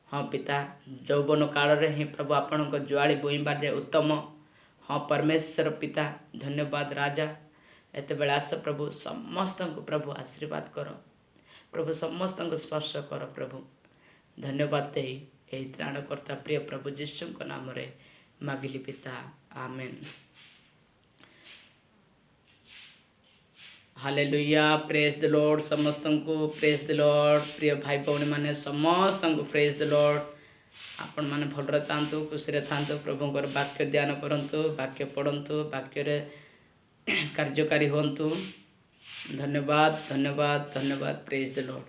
ହଁ ପିତା, ଯୌବନ କାଳରେ ହିଁ ପ୍ରଭୁ ଆପଣଙ୍କ ଜୁଆଳି ବୋଇଁବା ଯେ ଉତ୍ତମ। ହଁ ପରମେଶ୍ୱର ପିତା, ଧନ୍ୟବାଦ ରାଜା। ଏତେବେଳେ ଆସ ପ୍ରଭୁ, ସମସ୍ତଙ୍କୁ ପ୍ରଭୁ ଆଶୀର୍ବାଦ କର ପ୍ରଭୁ, ସମସ୍ତଙ୍କୁ ସ୍ପର୍ଶ କର ପ୍ରଭୁ। ଧନ୍ୟବାଦ ଦେଇ ଏହି ତ୍ରାଣକର୍ତ୍ତା ପ୍ରିୟ ପ୍ରଭୁ ଯୀଶୁଙ୍କ ନାମରେ ମାଗିଲି ପିତା, ଆମେନ୍। ହାଲେଲୁୟା, ପ୍ରେସ୍ ଦ ଲର୍ଡ। ସମସ୍ତଙ୍କୁ ପ୍ରେସ୍ ଦ ଲର୍ଡ। ପ୍ରିୟ ଭାଇ ଭଉଣୀମାନେ, ସମସ୍ତଙ୍କୁ ପ୍ରେସ୍ ଦ ଲର୍ଡ। ଆପଣମାନେ ଭଲରେ ଥାଆନ୍ତୁ, ଖୁସିରେ ଥାଆନ୍ତୁ, ପ୍ରଭୁଙ୍କର ବାକ୍ୟ ଧ୍ୟାନ କରନ୍ତୁ, ବାକ୍ୟ ପଢ଼ନ୍ତୁ, ବାକ୍ୟରେ କାର୍ଯ୍ୟକାରୀ ହୁଅନ୍ତୁ। ଧନ୍ୟବାଦ, ଧନ୍ୟବାଦ, ଧନ୍ୟବାଦ। ପ୍ରେସ୍ ଦ ଲର୍ଡ।